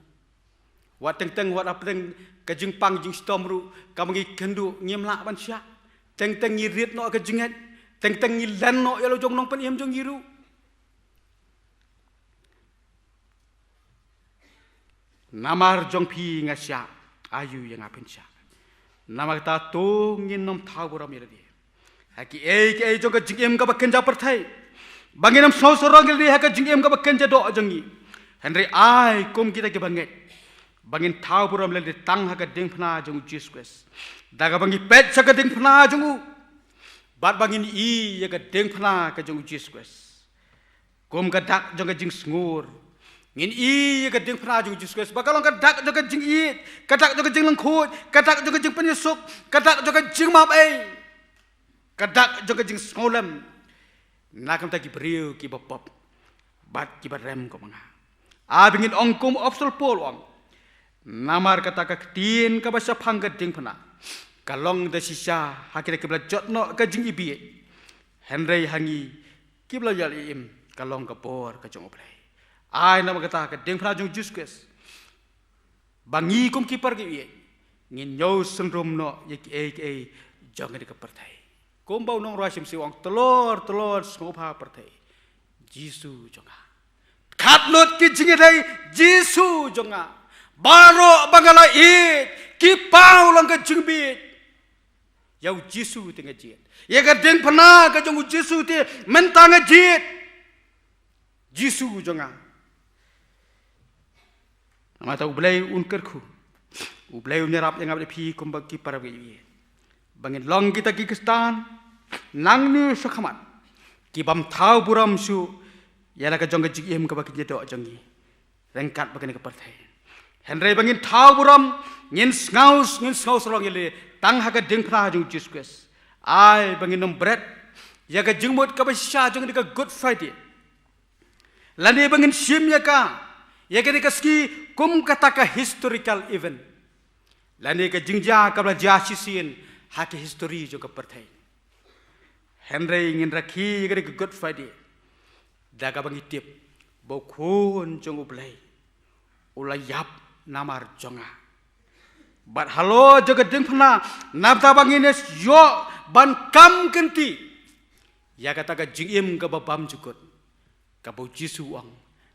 Wat teng teng, wat hapdeng ka jingpang jingshitom ruh, kaba ngi kynduh, ngim lah ban shah. Teng teng ngi rit noh ka jingngeit, teng teng ngi len noh ïa la jong u nongpynim jong ngi ruh. Namar jong phi nga shah, aïu ïa nga phin shah? Namar kata to ngin nym thaw burom ïa lade ha kiei kiei jong ka jingim kaba kynja pyrthei, ba ngin nym sngewsarong ïa lade ha ka jingim kaba kynja doh jong ngi. Hynrei ai kum kita kiba ngeit, ba ngin thaw burom ïa lade tang ha ka diengphna jong u Jisu Khrist. Da kaba ngi peit sha ka diengphna jong u, bad ba ngin ïohi ïa ka diengphna ka jong u Jisu Khrist. Kum ka dak jong ka jingsngur, ngin ïohi ïa ka diengphna jong u Jisu Khrist ba ka long ka dak jong ka jingïeit, ka dak jong ka jinglyngkhuid, ka dak jong ka jingpynïasuk, ka dak jong ka jingmap ei, ka dak jong ka jingsngewlem na ka bynta ki briew kiba pop bad kiba rem kum nga. Ai ba ngin ong kum u Apostol Paul u ong: Namar kata ka ktien kaba shaphang ka diengphna ka long da shisha ha kita kiba la jot noh ka jingibieit, hynrei ha ngi kiba la ïoh im ka long ka bor ka jong U Blei. Ai namar kata ka diengphna jong u Jisu Khrist, ba ngi kum ki para bangeit ngin ïoh synrum noh ïa kiei kiei jong kane ka pyrthei. Kumba u nongrwai Shemsui u ong: Tlor, tlor, sngewbha pyrthei, Jisu jong nga. Khatlut ki jingïadei, Jisu jong nga. Baroh ba nga la ïeit, ki paw long ka jingbieit. Ïa u Jisu te nga jied. Ïa ka diengphna ka jong u Jisu te mynta nga jied. Jisu jong nga. Namar kata U Blei un kyrkhu, U Blei un ïarap ïa nga bad ïa phi kumba ki para bangeit, ba ngin long kita ki Khristan nangne shakhmat ki bym thaw burom shuh ïa la ka jong ka jingim kaba kynja doh jong ngi ryngkat bad kane ka pyrthei. Hynrei ba ngin thaw burom, ngin sngew, ngin sngewsarong ïa lade tang ha ka diengphna jong u Jisu Khrist. Ai ba ngin nym bret ïa ka jingmut kaba shisha jong kane ka Good Friday, lane ba ngin shim ïa ka, ïa kane ka sngi kum kata ka historical event, lane ka jingjia kaba la jia shisien ha ka history jong ka pyrthei. Hynrei ngin rakhe ïa kane ka Good Friday da kaba ngi tip ba u Khun jong U Blei u la ïap namar jong nga. Bad halor jong ka diengphna, na bynta ba ngin ïoh ban kam kynti ïa kata ka jingim kaba bymjukut, kaba u Jisu u ong: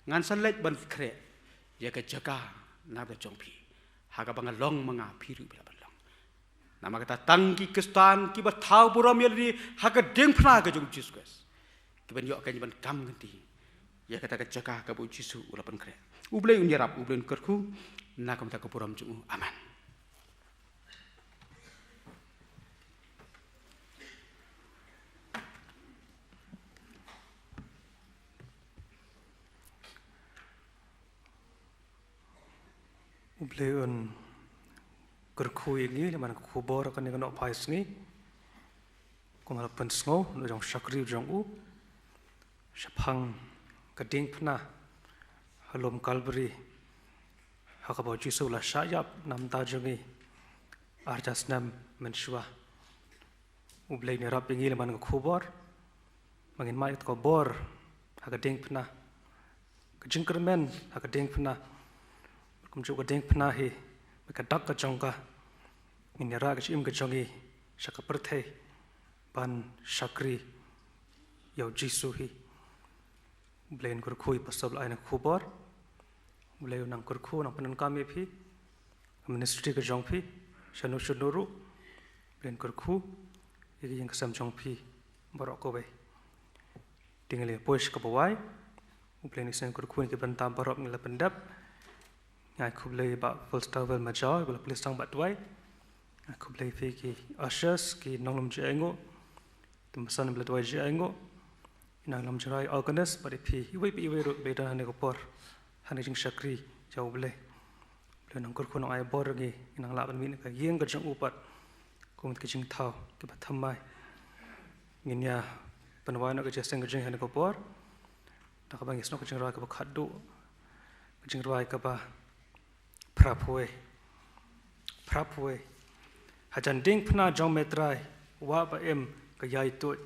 Ngan sa leit ban khreh ïa ka jaka na bynta jong phi. Ha kaba nga long ma nga, phi ruh phi lah ban long. Namar kata tang ki Khristan kiba thaw burom ïa lade ha ka diengphna ka jong u Jisu Khrist, ki ban ïoh ka jingban kam kynti ïa kata ka jaka kaba u Jisu u la pynkhreh. U Blei un ïarap, U Blei un kyrkhu na ka bynta ka burom jong u. Amen. U Blei un kyrkhu ïa ngi lem bad ka khubor kane ka nohphai sngi. Kumba la pynsngew na u jong u shakri u jong u shaphang ka diengphna ha lum Kalbari, ha kaba u Jisu u la shah ïap na bynta jong ngi ar hajar snem mynshuwa. U Blei un ïarap ïa ngi lem bad ka khubor ba ngin mad ïa ka bor ha ka diengphna, ka jingkyrmen ha ka diengphna. Kumjuh ka diengphna hi bad ka dak ka jong ka, ngin ïarah ka jingim ka jong ngi sha ka pyrthei ban shakri ïa u Jisu hi. U Blei un kyrkhu ïa phi sngewbha ïa kane ka khubor. U Blei un nang kyrkhu, nang pyndonkam ïa phi, ka ministry ka jong phi shano shano ruh. U Blei un kyrkhu ïa ka ïing ka sem jong phi baroh kawei. Te ngin ïa poi sha kaba wai. U Blei un isynei kyrkhu ïa ki bynta baroh ngi la pyndep. Nga ai khublei ïa Bah Volstavel Majaw, ba la plie sdang bad duwai. Nga ai khublei ïa phi ki ushers, ki nonglum jingaiñguh, te mynsan ba la duwai jingaiñguh, ki nonglum jingrai, organist, bad ïa phi iwei pa iwei ruh ba don ha kane ka por, ha kane ka jingshakri ïa U Blei. U Blei un nang kyrkhu, nang ai bor ïa ngi, ngin nang lah ban mih na ka ïing ka jong u pat kum ki jingthaw kiba thymmai. Ngin ïa pynwai noh ka jingïaseng ka jong ngi ha kane ka por da kaba ngin ïasnoh ka jingrwai kaba khatduh, ka jingrwai kaba phra phew wei. Phra phew wei. Hajan diengphna jong me Trai, Wah ba im ka ïaid tuid.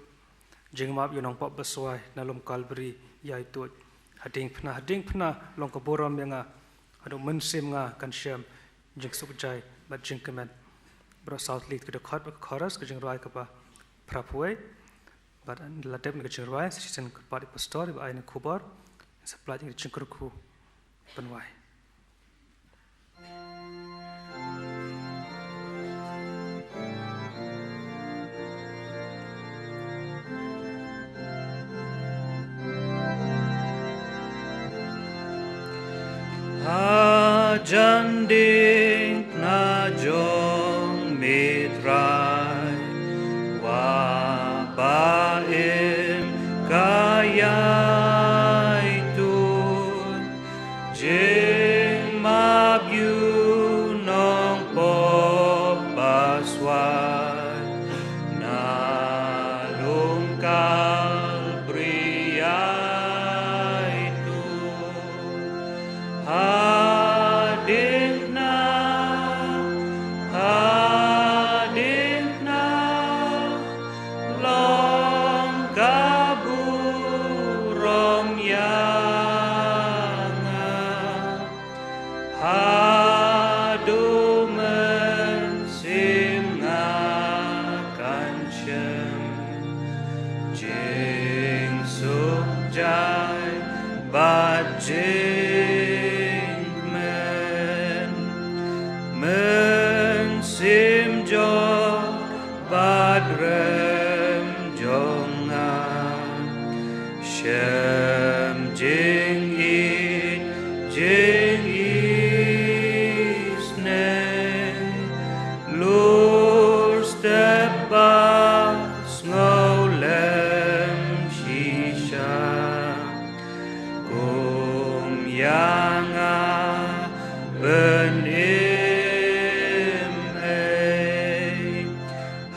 Jingmap ïa u nongpop baswai na lum Kalbari ïaid tuid. Ha diengphna, ha diengphna long ka burom ïa nga. Haduh mynsiem nga kan shem jingsuk jai bad jingkmen. Baroh saw tylli ki dkhot bad ka chorus ka jingrwai kaba phra phew wei. Bad la dep ïa ka jingrwai, sa shisien ka pat ïa u pastor ba ai ïa ka khubor. Sa pynlait ïa ka jingkyrkhu pynwai. Hajan diengphna jong me Trai, Wah ba im ka ïaid tuid. Jingmap ïa u nongpop baswai na lum Kalbari ïaid tuid. Ha diengphna, ha diengphna long ka burom ïa nga. Haduh mynsiem nga kan shem jingsuk jai bad jingkmen. Mynsiem jong bad rem jong nga shem jingïeit jingisynei. Lur step ba sngewlem shisha. Kum ïa nga ban im ei.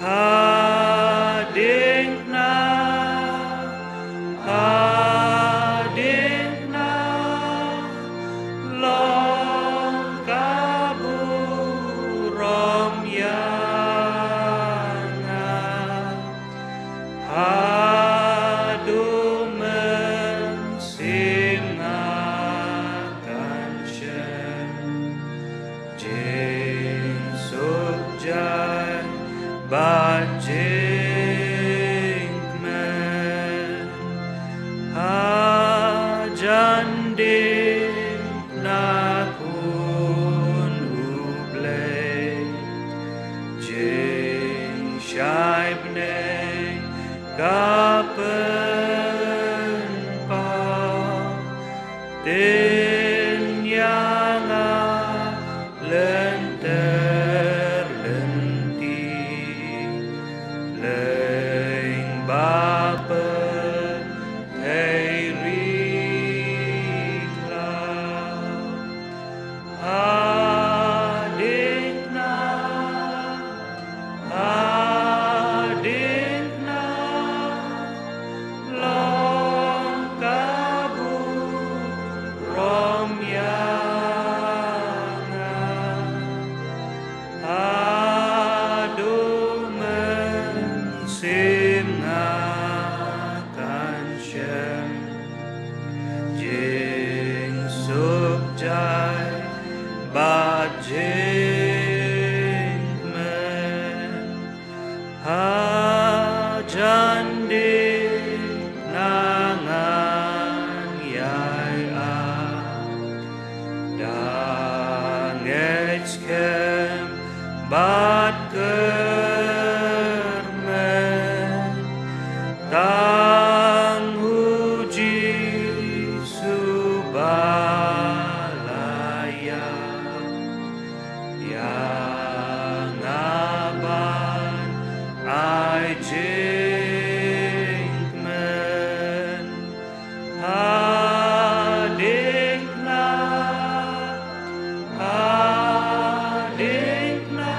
Ha diengphna, ha diengphna long ka burom ïa nga. Haduh mynsiem nga kan shem jingsuk jai bad jingkmen. Hajan diengphna Khun U Blei, jingshai bneng ka pynpaw. Tip ïa nga lynter lynti, lyngba pyrthei ri khlaw. Ha diengphna, ha diengphna long ka burom ïa nga. Haduh mynsiem nga kan shem jingsuk jai bad jingkmen. Hajan diengphna ngan ïai ap da ngeit skhem bad kyrmen. Tang U Jisu ba la ïap ïa nga ban ai jingkmen. Ha diengphna, ha diengphna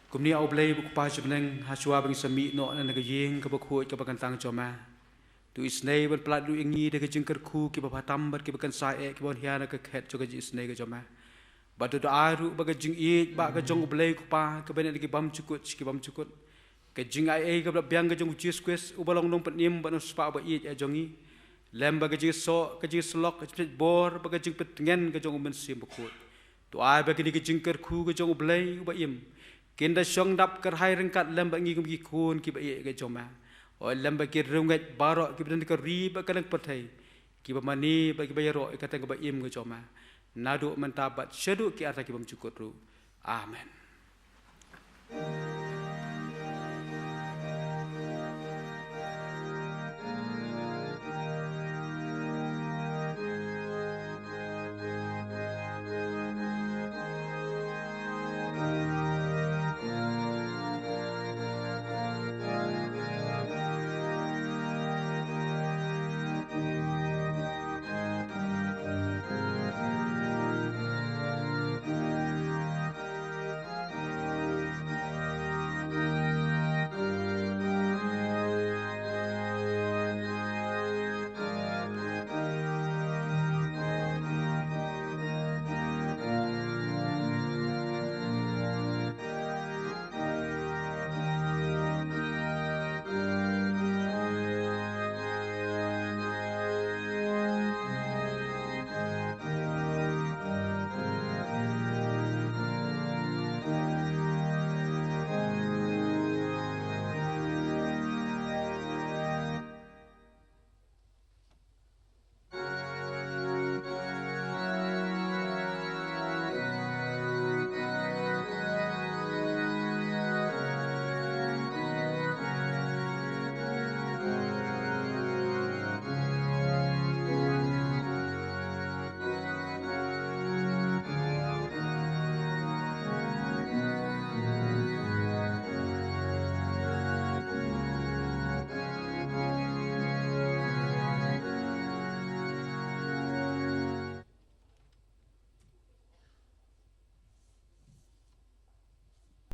Kumne, A U Blei ba U Kpa jong U Blei, ha shuwa ba ngi sa mih noh na ka ïing kaba khuid kaba kyntang jong Me, to isynei ban pyllait ruh ïa ngi da ki jingkyrkhu kiba bha tam bad kiba kynsai eh kiba wan hia na ka khet jong ka jingisynei ka jong Me. Bad to ai ruh ba ka jingïeit ba ka jong U Blei U Kpa kaba neh na ki bymjukut sha ki bymjukut, ka jingai ei kaba la biang ka jong U Jisu Khrist uba long Nongpynim bad Nongspah ba ïeit eh jong ngi, lem bad ka jingsoh, ka jingsyllok, ka jingpynbor bad ka jingpyntngen ka jong U Mynsiem Bakhuid. To ai ba kine ki jingkyrkhu ka jong U Blei uba im kin da shong dap kyrhai ryngkat lem bad ngi kum ki khun kiba ïeit ka jong Me. Oi lem bad ki riewngeit baroh kiba don ha ka ri bad ka lyngkot pyrthei, kiba mane bad kiba ïaroh ïa ka kyrteng kaba im ka jong Me, naduh mynta bad shaduh ki arta ki bymjukut ruh. Amen.